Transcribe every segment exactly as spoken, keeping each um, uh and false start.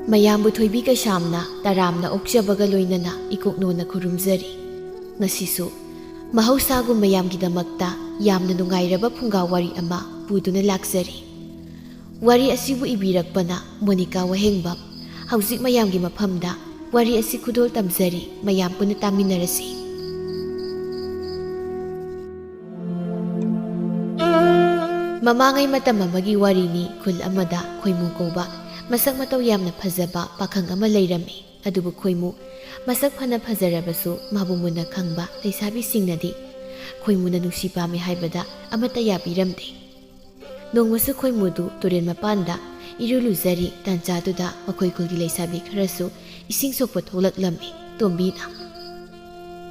ꯃꯌꯥꯝꯕꯨ ꯊꯣꯏꯕꯤ ꯀꯩꯁꯥꯝꯅ ꯇꯔꯥꯝꯅ ꯑꯣꯛꯆꯕꯒ ꯂꯣꯏꯅꯅ ꯏꯀꯣꯛꯅꯣꯅ ꯈꯨꯔꯨꯝꯖꯔꯤ꯫ ꯉꯁꯤꯁꯨ ꯃꯍꯧꯁꯥꯒꯨꯝ ꯃꯌꯥꯝꯒꯤꯗꯃꯛꯇ ꯌꯥꯝꯅ ꯅꯨꯡꯉꯥꯏꯔꯕ ꯐꯨꯡꯒꯥ ꯋꯥꯔꯤ ꯑꯃ ꯄꯨꯗꯨꯅ ꯂꯥꯛꯆꯔꯤ꯫ ꯋꯥꯔꯤ ꯑꯁꯤꯕꯨ ꯏꯕꯤꯔꯛꯄꯅ ꯃꯣꯅꯤꯀꯥ ꯋꯥꯍꯦꯡꯕꯝ꯫ ꯍꯧꯖꯤꯛ ꯃꯌꯥꯝꯒꯤ ꯃꯐꯝꯗ ꯋꯥꯔꯤ ꯑꯁꯤ ꯈꯨꯗꯣꯜ ꯇꯝꯖꯔꯤ, ꯃꯌꯥꯝ ꯄꯨꯟꯅ ꯇꯥꯃꯤꯟꯅꯔꯁꯤ꯫ ꯃꯃꯥꯡꯉꯩ ꯃꯇꯝ ꯑꯃꯒꯤ ꯋꯥꯔꯤꯅꯤ꯫ ꯈꯨꯜ ꯑꯃꯗ ꯈꯣꯏꯃꯨ ꯀꯧꯕ ꯃꯁꯛ ꯃꯇꯧ ꯌꯥꯝꯅ ꯐꯖꯕ ꯄꯥꯈꯪ ꯑꯃ ꯂꯩꯔꯝꯃꯤ꯫ ꯑꯗꯨꯕꯨ ꯈꯣꯏꯃꯨ ꯃꯁꯛ ꯐꯅ ꯐꯖꯔꯕꯁꯨ ꯃꯥꯕꯨ ꯃꯨꯟꯅ ꯈꯪꯕ ꯂꯩꯁꯥꯕꯤꯁꯤꯡꯅꯗꯤ ꯈꯣꯏꯃꯨꯅ ꯅꯨꯡꯁꯤ ꯄꯥꯝꯃꯤ ꯍꯥꯏꯕꯗ ꯑꯃꯠꯇ ꯌꯥꯕꯤꯔꯝꯗꯦ꯫ ꯅꯣꯡꯃꯁꯨ ꯈꯣꯏꯃꯨꯗꯨ ꯇꯨꯔꯦꯜ ꯃꯄꯥꯟꯗ ꯏꯔꯨ ꯂꯨꯖꯔꯤ꯫ ꯇꯥꯟꯖꯥꯗꯨꯗ ꯃꯈꯣꯏ ꯈꯨꯜꯒꯤ ꯂꯩꯁꯥꯕꯤ ꯈꯔꯁꯨ ꯏꯁꯤꯡ ꯁꯣꯛꯄ ꯊꯣꯛꯂꯛꯂꯝꯃꯤ꯫ ꯇꯣꯝꯕꯤꯅ,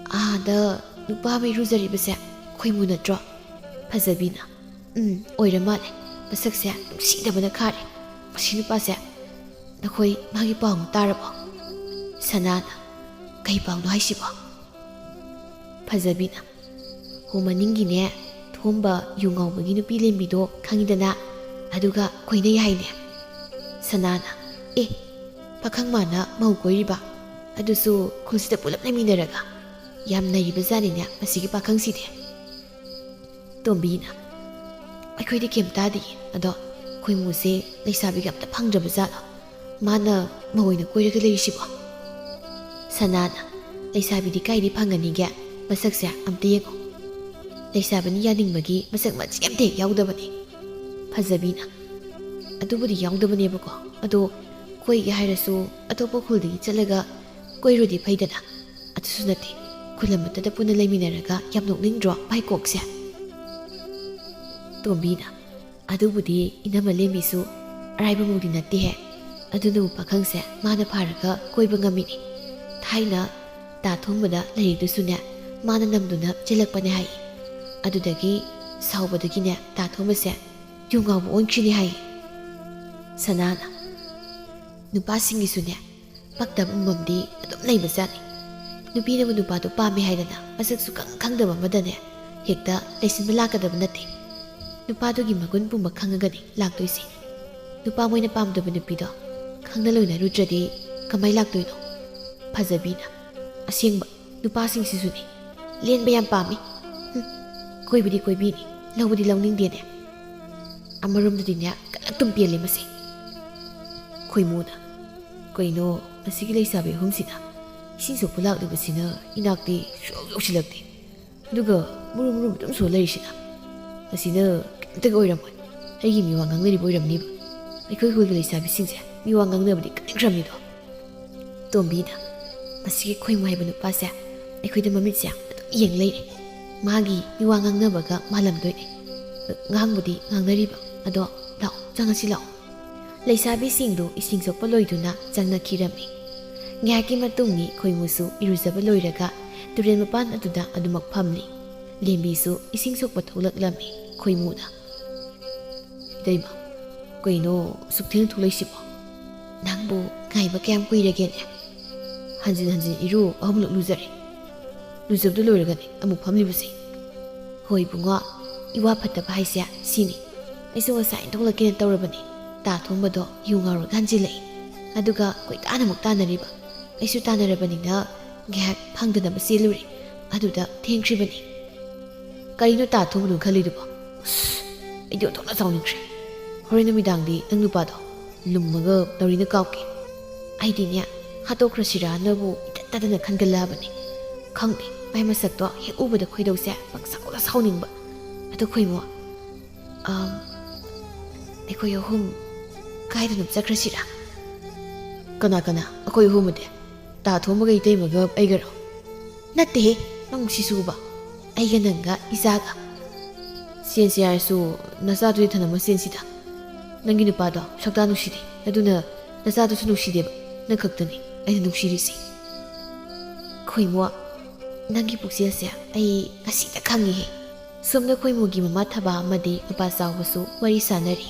"ꯑꯥꯗ ꯅꯨꯄꯥ ꯑꯃ ꯏꯔꯨꯖꯔꯤꯕꯁꯦ ꯈꯣꯏꯃꯨ ꯅꯠꯇ꯭ꯔꯣ?" ꯐꯖꯕꯤꯅ, "ꯎꯝ, ꯑꯣꯏꯔ ꯃꯥꯜꯂꯦ꯫ ꯃꯁꯛꯁꯦ ꯅꯨꯡꯁꯤꯗꯕꯅ ꯈꯥꯔꯦ꯫ ꯃꯁꯤ ꯅꯨꯄꯥꯁꯦ ꯅꯈꯣꯏ ꯃꯥꯒꯤ ꯄꯥꯎ ꯑꯃ ꯇꯥꯔꯕꯣ?" ꯁꯅꯥꯅ, "ꯀꯩ ꯄꯥꯎꯅꯣ ꯍꯥꯏꯁꯤꯕꯣ?" ꯐꯖꯕꯤꯅ, "ꯍꯣ, ꯃꯅꯤꯡꯒꯤꯅꯦ ꯊꯣꯝꯕ ꯌꯨ ꯉꯥꯎꯕꯒꯤ ꯅꯨꯄꯤ ꯂꯦꯝꯕꯤꯗꯣ ꯈꯪꯉꯤꯗꯅ? ꯑꯗꯨꯒ ꯀꯣꯏꯅꯩ ꯍꯥꯏꯅꯦ꯫" ꯁꯅꯥꯅ, "ꯑꯦ, ꯄꯥꯈꯪ ꯃꯥꯅ ꯃꯧ ꯀꯣꯏꯔꯤꯕ? ꯑꯗꯨꯁꯨ ꯈꯨꯜꯁꯤꯗ ꯄꯨꯂꯞ ꯂꯩꯃꯤꯟꯅꯔꯒ? ꯌꯥꯝ ꯅꯩꯔꯤꯕ ꯖꯥꯠꯅꯤꯅꯦ ꯃꯁꯤꯒꯤ ꯄꯥꯈꯪꯁꯤꯗꯤ꯫" ꯇꯣꯝꯕꯤꯅ, "ꯑꯩꯈꯣꯏꯗꯤ ꯀꯩꯝ ꯇꯥꯗꯤꯌꯦ꯫ ꯑꯗꯣ ꯈꯣꯏꯃꯨꯁꯦ ꯂꯩꯁꯥꯕꯤꯒ ꯑꯝꯇ ꯐꯪꯗ꯭ꯔꯕ ꯖꯥꯠꯂꯣ? ꯃꯥꯅ ꯃꯧ ꯑꯣꯏꯅ ꯀꯣꯏꯔꯒ ꯂꯩꯔꯤꯁꯤꯕꯣ?" ꯁꯅꯥꯅ, "ꯂꯩꯁꯥꯕꯤꯗꯤ ꯀꯥꯏꯗꯤ ꯐꯪꯒꯅꯤꯒꯦ? ꯃꯁꯛꯁꯦ ꯑꯝꯇ ꯌꯦꯡꯉꯣ꯫ ꯂꯩꯁꯥꯕꯤꯅ ꯌꯥꯅꯤꯡꯕꯒꯤ ꯃꯁꯛ ꯃꯆꯤ ꯑꯝꯇ ꯍꯦꯛ ꯌꯥꯎꯗꯕꯅꯤ꯫" ꯐꯖꯕꯤꯅ, "ꯑꯗꯨꯕꯨꯗꯤ ꯌꯥꯎꯗꯕꯅꯦꯕꯀꯣ꯫ ꯑꯗꯣ ꯀꯣꯏꯒꯦ ꯍꯥꯏꯔꯁꯨ ꯑꯇꯣꯞꯄ ꯈꯨꯜꯗꯒꯤ ꯆꯠꯂꯒ ꯀꯣꯏꯔꯨꯗꯤ ꯐꯩꯗꯅ? ꯑꯗꯨꯁꯨ ꯅꯠꯇꯦ, ꯈꯨꯜ ꯑꯃꯠꯇꯗ ꯄꯨꯟꯅ ꯂꯩꯃꯤꯟꯅꯔꯒ ꯌꯥꯝ ꯅꯣꯛꯅꯤꯡꯗ꯭ꯔꯣ ꯃꯥꯏ ꯀꯣꯛꯁꯦ?" ꯇꯣꯝꯕꯤꯅ, "ꯑꯗꯨꯕꯨꯗꯤ ꯏꯅꯝꯃ ꯂꯦꯝꯕꯤꯁꯨ ꯑꯔꯥꯏꯕ ꯃꯧꯗꯤ ꯅꯠꯇꯦꯍꯦ꯫ ꯑꯗꯨꯅꯕꯨ ꯄꯥꯈꯪꯁꯦ ꯃꯥꯅ ꯐꯥꯔꯒ ꯀꯣꯏꯕ ꯉꯝꯃꯤꯅꯤ꯫ ꯊꯥꯏꯅ ꯇꯥ ꯊꯣꯝꯕꯗ ꯂꯥꯏꯔꯤꯛꯇꯨꯁꯨꯅꯦ ꯃꯥꯅ ꯅꯝꯗꯨꯅ ꯆꯦꯜꯂꯛꯄꯅꯦ ꯍꯥꯏ꯫ ꯑꯗꯨꯗꯒꯤ ꯁꯥꯎꯕꯗꯒꯤꯅꯦ ꯇꯥ ꯊꯣꯝꯕꯁꯦ ꯌꯨ ꯉꯥꯎꯕ ꯑꯣꯟꯈ꯭ꯔꯤꯅꯦ ꯍꯥꯏ꯫" ꯁꯅꯥꯅ, "ꯅꯨꯄꯥꯁꯤꯡꯒꯤꯁꯨꯅꯦ ꯄꯛꯇꯕ ꯑꯃꯃꯝꯗꯤ ꯑꯗꯨꯝ ꯂꯩꯕꯖꯥꯠꯅꯤ꯫ ꯅꯨꯄꯤꯅꯕꯨ ꯅꯨꯄꯥꯗꯣ ꯄꯥꯝꯃꯦ ꯍꯥꯏꯗꯅ ꯃꯁꯛ ꯁꯨꯈꯪ ꯈꯪꯗꯕ ꯑꯃꯗꯅꯦ ꯍꯦꯛꯇ ꯂꯩꯁꯤꯟꯕ ꯂꯥꯛꯀꯗꯕ ꯅꯠꯇꯦ꯫ ꯅꯨꯄꯥꯗꯨꯒꯤ ꯃꯒꯨꯟ ꯄꯨꯝꯕ ꯈꯪꯉꯒꯅꯤ ꯂꯥꯛꯇꯣꯏꯁꯦ꯫ ꯅꯨꯄꯥ ꯃꯣꯏꯅ ꯄꯥꯝꯗꯕ ꯅꯨꯄꯤꯗꯣ ꯈꯪꯅ ꯂꯣꯏꯅꯔꯨꯗ꯭ꯔꯗꯤ ꯀꯃꯥꯏ ꯂꯥꯛꯇꯣꯏꯅꯣ? ꯐꯖꯕꯤꯅ, ꯑꯁꯦꯡꯕ ꯅꯨꯄꯥꯁꯤꯡꯁꯤꯁꯨꯅꯦ, ꯂꯦꯟꯕ ꯌꯥꯝ ꯄꯥꯝꯃꯤ꯫ ꯍꯨꯝ, ꯀꯣꯏꯕꯗꯤ ꯀꯣꯏꯕꯤꯅꯤ, ꯂꯧꯕꯗꯤ ꯂꯧꯅꯤꯡꯗꯦꯅꯦ꯫ ꯑꯃꯔꯣꯝꯗꯗꯤꯅꯦ, ꯀꯅꯛꯇꯨꯝ ꯄꯦꯜꯂꯦ ꯃꯁꯦ꯫ ꯈꯣꯏꯃꯨꯅ, ꯀꯩꯅꯣ, ꯑꯁꯤꯒꯤ ꯂꯩꯁꯥꯕꯤ ꯑꯍꯨꯝꯁꯤꯅ ꯏꯁꯤꯡ ꯁꯣꯛꯄ ꯂꯥꯛꯂꯤꯕꯁꯤꯅ ꯏꯅꯥꯛꯇꯤ ꯁꯨꯡꯌꯧ ꯌꯧꯁꯤꯜꯂꯛꯇꯦ꯫ ꯑꯗꯨꯒ ꯃꯨꯔꯨ ꯃꯨꯔꯨ ꯑꯗꯨꯝ ꯁꯣ ꯂꯩꯔꯤꯁꯤꯅ꯫ ꯑꯁꯤꯅ ꯀꯩꯝꯇꯒ ꯑꯣꯏꯔꯝꯃꯣꯏ꯫ ꯑꯩꯒꯤ ꯃꯤꯋꯥ ꯉꯥꯡꯅꯔꯤꯕ ꯑꯣꯏꯔꯝꯅꯤꯕ꯫ ꯑꯩꯈꯣꯏ ꯈꯨꯜꯒꯤ ꯂꯩꯁꯥꯕꯤꯁꯤꯡꯁꯦ ꯃꯤꯋꯥ ꯉꯥꯡꯅꯕꯗꯤ ꯀꯟꯈ꯭ꯔꯕꯅꯤꯗꯣ꯫ ꯇꯣꯝꯕꯤꯅ, ꯃꯁꯤꯒꯤ ꯈꯣꯏꯃꯨ ꯍꯥꯏꯕ ꯅꯨꯄꯥꯁꯦ ꯑꯩꯈꯣꯏꯗ ꯃꯃꯤꯠꯁꯦ ꯑꯗꯨꯝ ꯌꯦꯡ ꯂꯩꯔꯦ꯫ ꯃꯥꯒꯤ ꯃꯤꯋꯥ ꯉꯥꯡꯅꯕꯒ ꯃꯥꯜꯂꯝꯗꯣꯏꯅꯦ꯫ ꯉꯥꯡꯕꯨꯗꯤ ꯉꯥꯡꯅꯔꯤꯕ꯫ ꯑꯗꯣ ꯂꯥꯛꯑꯣ, ꯆꯪꯉꯁꯤ ꯂꯥꯛꯑꯣ꯫ ꯂꯩꯁꯥꯕꯤꯁꯤꯡꯗꯨ ꯏꯁꯤꯡ ꯁꯣꯛꯄ ꯂꯣꯏꯗꯨꯅ ꯆꯪꯅꯈꯤꯔꯝꯃꯤ꯫ ꯉꯥꯏꯍꯥꯛꯀꯤ ꯃꯇꯨꯡꯅꯤ ꯈꯣꯏꯃꯨꯁꯨ ꯏꯔꯨꯖꯕ ꯂꯣꯏꯔꯒ ꯇꯨꯔꯦꯜ ꯃꯄꯥꯟ ꯑꯗꯨꯗ ꯑꯗꯨꯃꯛ ꯐꯝꯂꯤ꯫ ꯂꯦꯝꯕꯤꯁꯨ ꯏꯁꯤꯡ ꯁꯣꯛꯄ ꯊꯣꯛꯂꯛꯂꯝꯃꯤ꯫ ꯈꯣꯏꯃꯨꯅ, "ꯏꯇꯩꯃ, ꯀꯩꯅꯣ ꯁꯨꯛ ꯊꯦꯡꯅ ꯊꯣꯛꯂꯛꯏꯁꯤꯕꯣ? ꯅꯪꯕꯨ ꯉꯥꯏꯕ ꯀꯌꯥꯝ ꯀꯨꯏꯔꯒꯦꯅꯦ? ꯍꯟꯖꯤꯟ ꯍꯟꯖꯤꯟ ꯏꯔꯨ ꯑꯍꯨꯝꯂꯛ ꯂꯨꯖꯔꯦ꯫ ꯂꯨꯖꯕꯗꯨ ꯂꯣꯏꯔꯒꯅꯦ ꯑꯃꯨꯛ ꯐꯝꯂꯤꯕꯁꯦ꯫ ꯍꯣꯏ ꯏꯕꯨꯡꯉꯣ, ꯏꯋꯥ ꯐꯠꯇꯕ ꯍꯥꯏꯁꯦ ꯁꯤꯅꯤ꯫ ꯑꯩꯁꯨ ꯉꯁꯥꯏ ꯊꯣꯛꯂꯛꯀꯦꯅ ꯇꯧꯔꯕꯅꯤ꯫ ꯇꯥ ꯊꯣꯡꯕꯗꯣ ꯌꯨ ꯉꯥꯎꯔꯒ ꯍꯟꯖꯤꯜꯂꯛꯏ꯫ ꯑꯗꯨꯒ ꯀꯣꯏꯇꯥꯅ ꯑꯃꯨꯛ ꯇꯥꯅꯔꯤꯕ꯫ ꯑꯩꯁꯨ ꯇꯥꯅꯔꯕꯅꯤꯅ ꯉꯥꯏꯍꯥꯛ ꯐꯪꯗꯅꯕ ꯆꯦꯜꯂꯨꯔꯦ꯫ ꯑꯗꯨꯗ ꯊꯦꯡꯈ꯭ꯔꯤꯕꯅꯤ꯫" "ꯀꯔꯤꯅꯣ ꯇꯥ ꯊꯣꯡꯕꯅꯣ ꯈꯜꯂꯤꯗꯨꯕꯣ? ꯑꯁ, ꯑꯩꯗꯤ ꯑꯣꯟꯊꯣꯛꯅ ꯁꯥꯎꯅꯤꯡꯈ꯭ꯔꯦ꯫ ꯍꯣꯔꯦꯟ ꯅꯨꯃꯤꯗꯥꯡꯗꯤ ꯅꯪ ꯅꯨꯄꯥꯗꯣ ꯂꯨꯝꯃꯒ ꯅꯥꯎꯔꯤꯅ ꯀꯥꯞꯀꯦ꯫ ꯑꯩꯗꯤꯅꯦ, ꯍꯥꯠꯇꯣꯛꯈ꯭ꯔꯁꯤꯔꯥꯅꯕꯨ ꯏꯇꯟ ꯇꯟꯗꯅ ꯈꯟꯒꯠꯂꯛꯑꯕꯅꯤ꯫ ꯈꯪꯗꯦ, ꯃꯥꯏ ꯃꯁꯛꯇꯣ ꯍꯦꯛ ꯎꯕꯗ ꯈꯣꯏꯗꯧꯁꯦ ꯄꯪꯁꯥꯎꯗ ꯁꯥꯎꯅꯤꯡꯕ꯫ ꯑꯗꯣ ꯈꯣꯏꯃꯣ, ꯑꯝ, ꯑꯩꯈꯣꯏ ꯑꯍꯨꯝ ꯀꯥꯏꯗꯅꯣ ꯆꯠꯈ꯭ꯔꯁꯤꯔꯥ?" "ꯀꯅꯥ ꯀꯅꯥ? ꯑꯩꯈꯣꯏ ꯑꯍꯨꯝ ꯑꯗꯤ? ꯇꯥ ꯊꯣꯡꯕꯒ ꯏꯇꯩꯃꯒ ꯑꯩꯒꯔꯣ?" "ꯅꯠꯇꯦꯍꯦ, ꯅꯪ ꯁꯤꯁꯨꯕ꯫ ꯑꯩꯒ ꯅꯪꯒ ꯏꯆꯥꯒ꯫" "ꯆꯦꯟꯁꯤ ꯍꯥꯏꯔꯁꯨ ꯅꯆꯥꯗꯨꯗꯤ ꯊꯅꯝꯃ ꯆꯦꯟꯁꯤꯗ꯫ ꯅꯪꯒꯤ ꯅꯨꯄꯥꯗꯣ ꯁꯛꯇꯥ ꯅꯨꯡꯁꯤꯗꯦ, ꯑꯗꯨꯅ ꯅꯆꯥꯗꯨꯁꯨ ꯅꯨꯡꯁꯤꯗꯦꯕ, ꯅꯪ ꯈꯛꯇꯅꯤ ꯑꯩꯅ ꯅꯨꯡꯁꯤꯔꯤꯁꯦ꯫" "ꯈꯣꯏꯃꯣ, ꯅꯪꯒꯤ ꯄꯨꯛꯆꯦꯜꯁꯦ ꯑꯩ ꯉꯁꯤꯗ ꯈꯪꯉꯤꯍꯦ꯫" ꯁꯣꯝꯗ ꯈꯣꯏꯃꯨꯒꯤ ꯃꯃꯥ ꯊꯕꯥ ꯑꯃꯗꯤ ꯃꯄꯥ ꯆꯥꯎꯕꯁꯨ ꯋꯥꯔꯤ ꯁꯥꯟꯅꯔꯤ꯫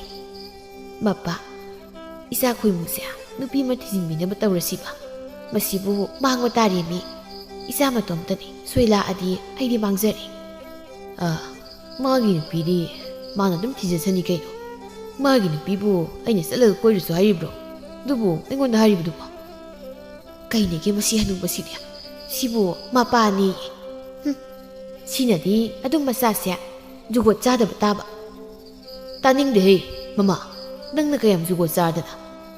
"ꯃꯄꯥ, ꯏꯆꯥ ꯈꯣꯏꯃꯨꯁꯦ ꯅꯨꯄꯤ ꯑꯃ ꯊꯤꯖꯤꯟꯕꯤꯅꯕ ꯇꯧꯔꯁꯤꯕ꯫ ꯃꯁꯤꯕꯨ ꯃꯥꯡꯕ ꯇꯥꯔꯦꯃꯤ꯫ ꯏꯆꯥ ꯃꯇꯣꯝꯇꯅꯤ, ꯁꯣꯏ ꯂꯥꯛꯑꯗꯤ ꯑꯩꯗꯤ ꯃꯥꯡꯖꯔꯦ꯫" "ꯑ, ꯃꯥꯒꯤ ꯅꯨꯄꯤꯗꯤ ꯃꯥꯅ ꯑꯗꯨꯝ ꯊꯤꯖꯁꯅꯤ ꯀꯩꯅꯣ꯫ ꯃꯥꯒꯤ ꯅꯨꯄꯤꯕꯨ ꯑꯩꯅ ꯆꯠꯂꯒ ꯀꯣꯏꯔꯨꯁꯨ ꯍꯥꯏꯔꯤꯕ꯭ꯔꯣ? ꯑꯗꯨꯕꯨ ꯑꯩꯉꯣꯟꯗ ꯍꯥꯏꯔꯤꯕꯗꯨꯕꯣ? ꯀꯩꯅꯦꯒꯦ ꯃꯁꯤ ꯍꯅꯨꯕꯁꯤꯗꯤ? ꯁꯤꯕꯨ ꯃꯄꯥꯅꯤ꯫ ꯍꯨꯝ, ꯁꯤꯅꯗꯤ ꯑꯗꯨꯝ ꯃꯆꯥꯁꯦ ꯖꯨꯒꯣꯠ ꯆꯥꯗꯕ ꯇꯥꯕ꯫ ꯇꯥꯅꯤꯡꯗꯦꯍꯦ, ꯃꯃꯥ꯫ ꯅꯪꯅ ꯀꯌꯥꯝ ꯖꯨꯒꯣꯠ ꯆꯥꯗꯅ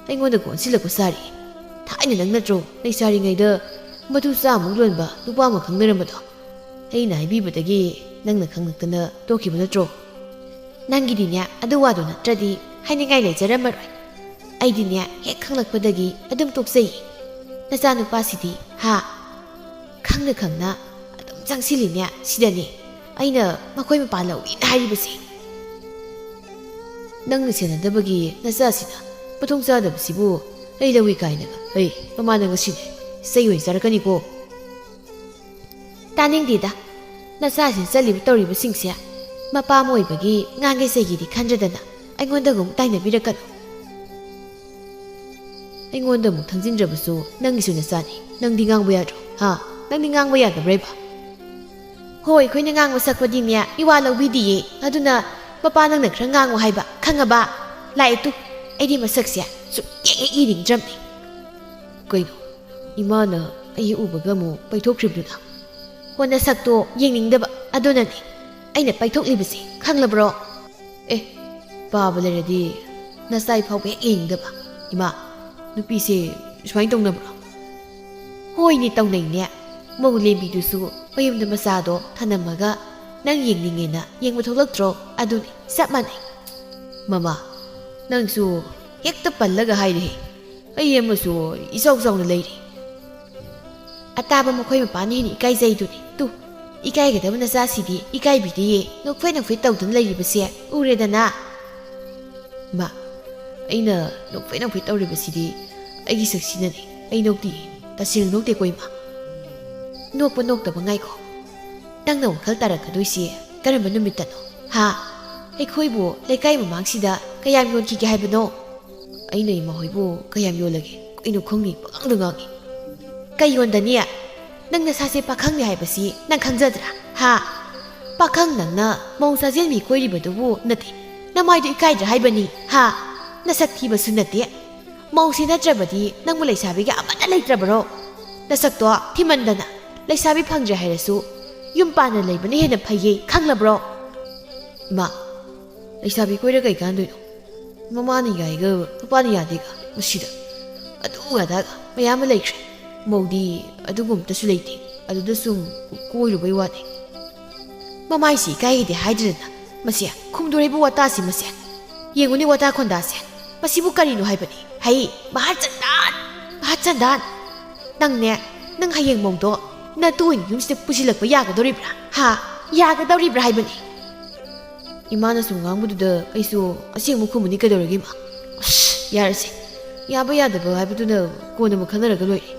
ꯑꯩꯉꯣꯟꯗ ꯀꯣꯟꯁꯤꯜꯂꯛꯄ ꯁꯥꯔꯤ? ꯊꯥꯏꯅ ꯅꯪ ꯅꯠꯇ꯭ꯔꯣ ꯂꯩꯁꯥꯔꯤꯉꯩꯗ ꯃꯇꯨ ꯆꯥꯃꯨꯛ ꯂꯣꯟꯕ ꯅꯨꯄꯥ ꯑꯃ ꯈꯪꯅꯔꯝꯕꯗꯣ? ꯑꯩꯅ ꯍꯥꯏꯕꯤꯕꯗꯒꯤ ꯅꯪꯅ ꯈꯪꯂꯛꯇꯅ ꯇꯣꯛꯈꯤꯕ ꯅꯠꯇ꯭ꯔꯣ? ꯅꯪꯒꯤꯗꯤꯅꯦ, ꯑꯗꯨ ꯋꯥꯗꯣ ꯅꯠꯇ꯭ꯔꯗꯤ ꯍꯥꯏꯅꯤꯡꯉꯥꯏ ꯂꯩꯖꯔꯝꯃꯔꯣꯏ꯫ ꯑꯩꯗꯤꯅꯦ, ꯍꯦꯛ ꯈꯪꯂꯛꯄꯗꯒꯤ ꯑꯗꯨꯝ ꯇꯣꯛꯆꯩ꯫ ꯅꯆꯥꯅꯨꯄꯥꯁꯤꯗꯤ, ꯍꯥ? ꯈꯪꯅ ꯈꯪꯅ ꯑꯗꯨꯝ ꯆꯪꯁꯤꯜꯂꯤꯅꯦ꯫ ꯁꯤꯗꯅꯦ ꯑꯩꯅ ꯃꯈꯣꯏ ꯃꯄꯥ ꯂꯧꯏꯅ ꯍꯥꯏꯔꯤꯕꯁꯦ꯫ ꯅꯪꯅ ꯁꯦꯟꯅꯗꯕꯒꯤ ꯅꯆꯥꯁꯤꯅ ꯃꯊꯣꯡ ꯆꯥꯗꯕꯁꯤꯕꯨ ꯑꯩ ꯂꯧꯏ ꯀꯥꯏꯅꯒ꯫ ꯍꯩ, ꯃꯃꯥꯅ ꯉꯁꯤꯅꯦ ꯆꯩ ꯑꯣꯏꯅ ꯆꯥꯔꯛꯀꯅꯤꯀꯣ꯫ ꯇꯥꯅꯤꯡꯗꯦꯗ꯫ ꯅꯆꯥꯁꯤꯅ ꯆꯠꯂꯤꯕ ꯇꯧꯔꯤꯕꯁꯤꯡꯁꯦ ꯃꯄꯥ ꯑꯃ ꯑꯣꯏꯕꯒꯤ ꯉꯥꯡꯒꯦ ꯆꯩꯒꯦꯗꯤ ꯈꯟꯗ꯭ꯔꯗꯅ ꯑꯩꯉꯣꯟꯗꯒ ꯑꯃꯨꯛ ꯇꯥꯏꯅꯕꯤꯔꯛꯀꯅꯨ꯫ ꯑꯩꯉꯣꯟꯗ ꯑꯃꯨꯛ ꯊꯪꯖꯤꯟꯗ꯭ꯔꯕꯁꯨ ꯅꯪꯒꯤꯁꯨ ꯅꯆꯥꯅꯤ꯫ ꯅꯪꯗꯤ ꯉꯥꯡꯕ ꯌꯥꯗ꯭ꯔꯣ? ꯍꯥ? ꯅꯪꯗꯤ ꯉꯥꯡꯕ ꯌꯥꯗꯕ꯭ꯔꯥ ꯏꯕ? ꯍꯣꯏ, ꯑꯩꯈꯣꯏꯅ ꯉꯥꯡꯕ ꯁꯛꯄꯗꯤꯅꯦ ꯏꯋꯥ ꯂꯧꯕꯤꯗꯤꯌꯦ꯫ ꯑꯗꯨꯅ ꯃꯄꯥ ꯅꯪꯅ ꯈꯔ ꯉꯥꯡꯉꯨ ꯍꯥꯏꯕ, ꯈꯪꯉꯕ? ꯂꯥꯛꯑꯦ ꯇꯨ, ꯑꯩꯗꯤ ꯃꯁꯛꯁꯦ ꯁꯨꯛꯌꯦꯡ ꯍꯦꯛ ꯌꯦꯡꯅꯤꯡꯗ꯭ꯔꯕꯅꯤ꯫ ꯀꯩꯅꯣ? ꯏꯃꯥꯅ ꯑꯩ ꯎꯕꯒ ꯑꯃꯨꯛ ꯄꯩꯊꯣꯛꯈ꯭ꯔꯤꯕꯗꯨꯅ? ꯍꯣ, ꯅꯁꯛꯇꯣ ꯌꯦꯡꯅꯤꯡꯗꯕ ꯑꯗꯨꯅꯅꯦ ꯑꯩꯅ ꯄꯩꯊꯣꯛꯂꯤꯕꯁꯦ, ꯈꯪꯂꯕ꯭ꯔꯣ? ꯑꯦ, ꯄꯥꯕ ꯂꯩꯔꯗꯤ ꯅꯆꯥꯏ ꯐꯥꯎꯕ ꯍꯦꯛ ꯌꯦꯡꯅꯤꯡꯗꯕ꯫ ꯏꯃꯥ, ꯅꯨꯄꯤꯁꯦ ꯁꯨꯃꯥꯏꯅ ꯇꯧꯅꯕ꯭ꯔꯣ? ꯍꯣꯏꯅꯦ, ꯇꯧꯅꯩꯅꯦ꯫ ꯃꯧ ꯂꯦꯝꯕꯤꯗꯨꯁꯨ ꯃꯌꯨꯝꯗ ꯃꯆꯥꯗꯣ ꯊꯅꯝꯃꯒ ꯅꯪ ꯌꯦꯡꯅꯤꯡꯉꯦꯅ ꯌꯦꯡꯕ ꯊꯣꯛꯂꯛꯇ꯭ꯔꯣ? ꯑꯗꯨꯅꯤ, ꯆꯞ ꯃꯥꯟꯅꯩ꯫ ꯃꯃꯥ, ꯅꯪꯁꯨ ꯍꯦꯛꯇ ꯄꯜꯂꯒ ꯍꯥꯏꯔꯦꯍꯦ꯫ ꯑꯩ ꯑꯃꯁꯨ ꯏꯆꯥꯎ ꯆꯥꯎꯅ ꯂꯩꯔꯤ꯫ ꯑꯇꯥꯕ ꯃꯈꯣꯏ ꯃꯄꯥꯅ ꯍꯦꯟꯅ ꯏꯀꯥꯏꯖꯩꯗꯨꯅꯤ꯫ ꯇꯨ, ꯏꯀꯥꯏꯒꯗꯕ ꯅꯆꯥꯁꯤꯗꯤ ꯏꯀꯥꯏꯕꯤꯗꯦꯌꯦ, ꯅꯣꯛꯐꯦꯠ ꯅꯣꯛꯐꯦꯠ ꯇꯧꯗꯨꯅ ꯂꯩꯔꯤꯕꯁꯦ ꯎꯔꯦꯗꯅ꯫ ꯃꯥ, ꯑꯩꯅ ꯅꯣꯛꯐꯦꯠ ꯅꯣꯛꯐꯦꯠ ꯇꯧꯔꯤꯕꯁꯤꯗꯤ ꯑꯩꯒꯤ ꯁꯛꯁꯤꯅꯅꯤ꯫ ꯑꯩ ꯅꯣꯛꯇꯤꯌꯦ, ꯇꯁꯦꯡꯅ ꯅꯣꯛꯇꯦꯀꯣ ꯏꯃꯥ꯫ ꯅꯣꯛꯄ ꯅꯣꯛꯇꯕ ꯉꯥꯏꯈꯣ꯫ ꯅꯪꯅ ꯋꯥꯈꯜ ꯇꯥꯔꯛꯀꯗꯣꯏꯁꯦ ꯀꯔꯝꯕ ꯅꯨꯃꯤꯠꯇꯅꯣ? ꯍꯥ? ꯑꯩꯈꯣꯏꯕꯨ ꯂꯩꯀꯥꯏ ꯃꯃꯥꯡꯁꯤꯗ ꯀꯌꯥꯝ ꯌꯣꯟꯈꯤꯒꯦ ꯍꯥꯏꯕꯅꯣ? ꯑꯩꯅ ꯏꯃꯥ ꯍꯣꯏꯕꯨ ꯀꯌꯥꯝ ꯌꯣꯜꯂꯒꯦ? ꯀꯩꯅꯣ ꯈꯪꯗꯦ, ꯄꯉꯥꯡꯗ ꯉꯥꯡꯉꯤ꯫ ꯀꯩ ꯌꯣꯟꯗꯅꯤ? ꯅꯪ ꯅꯁꯥꯁꯦ ꯄꯥꯈꯪꯅꯤ ꯍꯥꯏꯕꯁꯤ ꯅꯪ ꯈꯪꯖꯗ꯭ꯔꯥ? ꯍꯥ? ꯄꯥꯈꯪ ꯅꯪꯅ ꯃꯧ ꯆꯥꯖꯦꯜ ꯃꯤ ꯀꯣꯏꯔꯤꯕꯗꯨꯕꯨ ꯅꯠꯇꯦ, ꯅꯃꯥꯏꯗꯨ ꯏꯀꯥꯏꯗ꯭ꯔꯥ ꯍꯥꯏꯕꯅꯤ? ꯍꯥ? ꯅꯁꯛ ꯊꯤꯕꯁꯨ ꯅꯠꯇꯦ꯫ ꯃꯧꯁꯤ ꯅꯠꯇ꯭ꯔꯕꯗꯤ ꯅꯪꯕꯨ ꯂꯩꯁꯥꯕꯤꯒ ꯑꯃꯠꯇ ꯂꯩꯇ꯭ꯔꯕꯔꯣ? ꯅꯁꯛꯇꯣ ꯊꯤꯃꯟꯗꯅ ꯂꯩꯁꯥꯕꯤ ꯐꯪꯗ꯭ꯔꯦ ꯍꯥꯏꯔꯁꯨ ꯌꯨꯝ ꯄꯥꯟꯅ ꯂꯩꯕꯅ ꯍꯦꯟꯅ ꯐꯩꯌꯦ, ꯈꯪꯂꯕ꯭ꯔꯣ? ꯏꯃꯥ, ꯂꯩꯁꯥꯕꯤ ꯀꯣꯏꯔ ꯀꯩ ꯀꯥꯟꯗꯣꯏꯅꯣ? ꯃꯃꯥꯅ ꯌꯥꯏꯒ ꯃꯄꯥꯅ ꯌꯥꯗꯦꯒ ꯃꯁꯤꯗ ꯑꯗꯨ ꯑꯗꯥꯒ ꯃꯌꯥꯝ ꯑꯃ ꯂꯩꯈ꯭ꯔꯦ꯫ ꯃꯧꯗꯤ ꯑꯗꯨꯒꯨꯝꯕꯇꯁꯨ ꯂꯩꯇꯦ, ꯑꯗꯨꯗ ꯁꯨꯝ ꯀꯣꯏꯔꯨꯕꯩ ꯋꯥꯅꯤ꯫ ꯃꯃꯥꯏꯁꯤ ꯏꯀꯥꯏꯒꯤꯗꯦ ꯍꯥꯏꯗ꯭ꯔꯗꯅ ꯃꯁꯤ ꯈꯨꯝꯗꯣꯔꯛꯏꯕ ꯋꯥꯇꯥꯁꯤ ꯃꯁꯤ꯫ ꯌꯦꯡꯉꯨꯅꯦ ꯋꯥꯇꯥ ꯈꯣꯟꯗꯥꯁꯦ꯫ ꯃꯁꯤꯕꯨ ꯀꯔꯤꯅꯣ ꯍꯥꯏꯕꯅꯤ? ꯍꯩ, ꯃꯍꯥꯆꯟꯗꯥꯟ! ꯃꯍꯥꯆꯟꯗꯥꯟ! ꯅꯪꯅꯦ, ꯅꯪ ꯍꯌꯦꯡ ꯃꯧꯗꯣ ꯅꯇꯨ ꯑꯣꯏꯅ ꯌꯨꯝꯁꯤꯗ ꯄꯨꯁꯤꯜꯂꯛꯄ ꯌꯥꯒꯗꯧꯔꯤꯕ꯭ꯔꯥ? ꯍꯥ? ꯌꯥꯒꯗꯧꯔꯤꯕ꯭ꯔꯥ ꯍꯥꯏꯕꯅꯤ? ꯏꯃꯥꯅ ꯁꯨꯝ ꯉꯥꯡꯕꯗꯨꯗ ꯑꯩꯁꯨ ꯑꯁꯦꯡꯕ ꯈꯨꯝꯕꯅꯤ ꯀꯩꯗꯧꯔꯒꯦ, ꯏꯃꯥ? ꯑꯁ, ꯌꯥꯔꯁꯦ꯫ ꯌꯥꯕ ꯌꯥꯗꯕ ꯍꯥꯏꯕꯗꯨꯅ ꯀꯣꯟꯅ ꯑꯃꯨꯛ ꯈꯟꯅꯔꯒ ꯂꯣꯏꯔꯦ꯫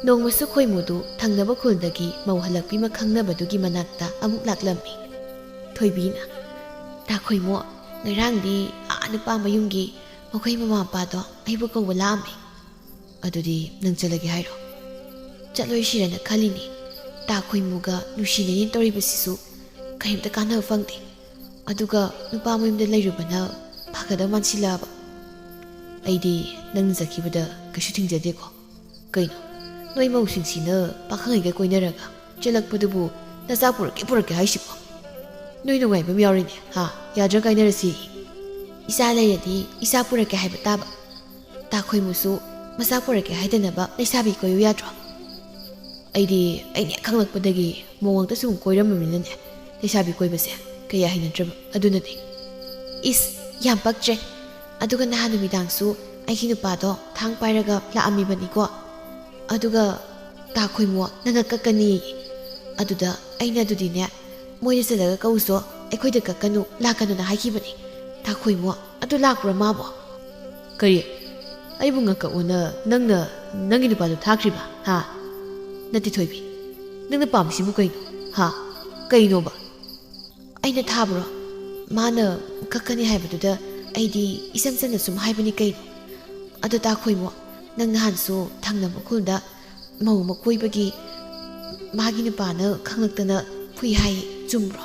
ꯅꯣꯡꯃꯁꯨ ꯈꯣꯏꯃꯨꯗꯨ ꯊꯪꯅꯕ ꯈꯨꯜꯗꯒꯤ ꯃꯧ ꯍꯜꯂꯛꯄꯤ ꯑꯃ ꯈꯪꯅꯕꯗꯨꯒꯤ ꯃꯅꯥꯛꯇ ꯑꯃꯨꯛ ꯂꯥꯛꯂꯝꯃꯤ꯫ ꯊꯣꯏꯕꯤꯅ, "ꯇꯥ ꯈꯣꯏꯃꯨ, ꯉꯔꯥꯡꯗꯤ ꯑꯥ ꯅꯨꯄꯥ ꯃꯌꯨꯝꯒꯤ ꯃꯈꯣꯏ ꯃꯃꯥ ꯃꯄꯥꯗꯣ ꯑꯩꯕꯨ ꯀꯧꯕ ꯂꯥꯛꯑꯝꯃꯤ꯫ ꯑꯗꯨꯗꯤ ꯅꯪ ꯆꯠꯂꯒꯦ ꯍꯥꯏꯔꯣ?" "ꯆꯠꯂꯣꯏꯁꯤꯔꯅ ꯈꯜꯂꯤꯅꯤ꯫ ꯇꯥ ꯈꯣꯏꯃꯨꯒ ꯅꯨꯡꯁꯤꯅꯩꯅ ꯇꯧꯔꯤꯕꯁꯤꯁꯨ ꯀꯔꯤꯝꯇ ꯀꯥꯟꯅꯕ ꯐꯪꯗꯦ꯫ ꯑꯗꯨꯒ ꯅꯨꯄꯥ ꯃꯌꯨꯝꯗ ꯂꯩꯔꯨꯕꯅ ꯐꯒꯗꯕ ꯃꯥꯟꯁꯤꯜꯂꯛꯑꯕ꯫ ꯑꯩꯗꯤ ꯅꯪꯅ ꯆꯠꯈꯤꯕꯗ ꯀꯩꯁꯨ ꯊꯤꯡꯖꯗꯦꯀꯣ꯫ ꯀꯩꯅꯣ, ꯅꯣꯏ ꯃꯧꯁꯤꯡꯁꯤꯅ ꯄꯥꯈꯪꯉꯩꯒ ꯀꯣꯏꯅꯔꯒ ꯆꯦꯜꯂꯛꯄꯗꯨꯕꯨ ꯅꯆꯥ ꯄꯨꯔꯛꯀꯦ ꯄꯨꯔꯛꯀꯦ ꯍꯥꯏꯁꯤꯕꯣ? ꯅꯣꯏ ꯅꯨꯡꯉꯥꯏꯕ ꯑꯃ ꯌꯥꯎꯔꯤꯅꯦ, ꯍꯥ? ꯌꯥꯗ꯭ꯔꯥ ꯀꯥꯏꯅꯔꯁꯤ? ꯏꯆꯥ ꯂꯩꯔꯗꯤ ꯏꯆꯥ ꯄꯨꯔꯛꯀꯦ ꯍꯥꯏꯕ ꯇꯥꯕ꯫ ꯇꯥ ꯈꯣꯏꯃꯨꯁꯨ ꯃꯆꯥ ꯄꯨꯔꯛꯀꯦ ꯍꯥꯏꯗꯅꯕ ꯂꯩꯁꯥꯕꯤ ꯀꯣꯏꯌꯨ ꯌꯥꯗ꯭ꯔꯣ?" ꯑꯩꯗꯤ ꯑꯩꯅ ꯍꯦꯛ ꯈꯪꯂꯛꯄꯗꯒꯤ ꯃꯧ ꯉꯥꯛꯇ ꯁꯨꯝ ꯀꯣꯏꯔꯝꯃꯕꯅꯤꯅꯅꯦ, ꯂꯩꯁꯥꯕꯤ ꯀꯣꯏꯕꯁꯦ ꯀꯌꯥ ꯍꯩꯅꯗ꯭ꯔꯕ ꯑꯗꯨꯅꯅꯦ꯫ ꯏꯁ, ꯌꯥꯝ ꯄꯛꯇ꯭ꯔꯦ꯫ ꯑꯗꯨꯒ ꯅꯍꯥꯟ ꯅꯨꯃꯤꯗꯥꯡꯁꯨ ꯑꯩꯒꯤ ꯅꯨꯄꯥꯗꯣ ꯊꯥꯡ ꯄꯥꯏꯔꯒ ꯂꯥꯛꯑꯝꯃꯤꯕꯅꯤꯀꯣ꯫ ꯑꯗꯨꯒ ꯇꯥ ꯈꯣꯏꯃꯨ, ꯅꯪꯅ ꯀꯛꯀꯅꯤ꯫ ꯑꯗꯨꯗ ꯑꯩꯅ, "ꯑꯗꯨꯗꯤꯅꯦ, ꯃꯣꯏꯗ ꯆꯠꯂꯒ ꯀꯧꯁꯣ, ꯑꯩꯈꯣꯏꯗ ꯀꯛꯀꯅꯨ, ꯂꯥꯛꯀꯅꯨꯅ ꯍꯥꯏꯈꯤꯕꯅꯤ꯫ ꯇꯥ ꯈꯣꯏꯃꯨ, ꯑꯗꯨ ꯂꯥꯛꯄ꯭ꯔꯥ ꯃꯥꯕꯣ?" "ꯀꯔꯤ? ꯑꯩꯕꯨ ꯉꯛꯀꯛꯑꯣꯅ ꯅꯪꯅ ꯅꯪꯒꯤ ꯅꯨꯄꯥꯗꯣ ꯊꯥꯈ꯭ꯔꯤꯕ? ꯍꯥ? ꯅꯠꯇꯦ ꯊꯣꯏꯕꯤ, ꯅꯪꯅ ꯄꯥꯝꯃꯤꯁꯤꯕꯨ ꯀꯩꯅꯣ? ꯍꯥ? ꯀꯩꯅꯣꯕ?" "ꯑꯩꯅ ꯊꯥꯕ꯭ꯔꯣ? ꯃꯥꯅ ꯀꯛꯀꯅꯤ ꯍꯥꯏꯕꯗꯨꯗ ꯑꯩꯗꯤ ꯏꯆꯝ ꯆꯝꯅ ꯁꯨꯝ ꯍꯥꯏꯕꯅꯤ ꯀꯩꯅꯣ꯫ ꯑꯗꯣ ꯇꯥ ꯈꯣꯏꯃꯨ, ꯅꯪ ꯅꯍꯥꯟꯁꯨ ꯊꯪꯅꯕ ꯈꯨꯜꯗ ꯃꯧ ꯑꯃ ꯀꯣꯏꯕꯒꯤ ꯃꯥꯒꯤ ꯅꯨꯄꯥꯅ ꯈꯪꯂꯛꯇꯅ ꯐꯨꯏ ꯍꯥꯏ, ꯆꯨꯝꯕ꯭ꯔꯣ?"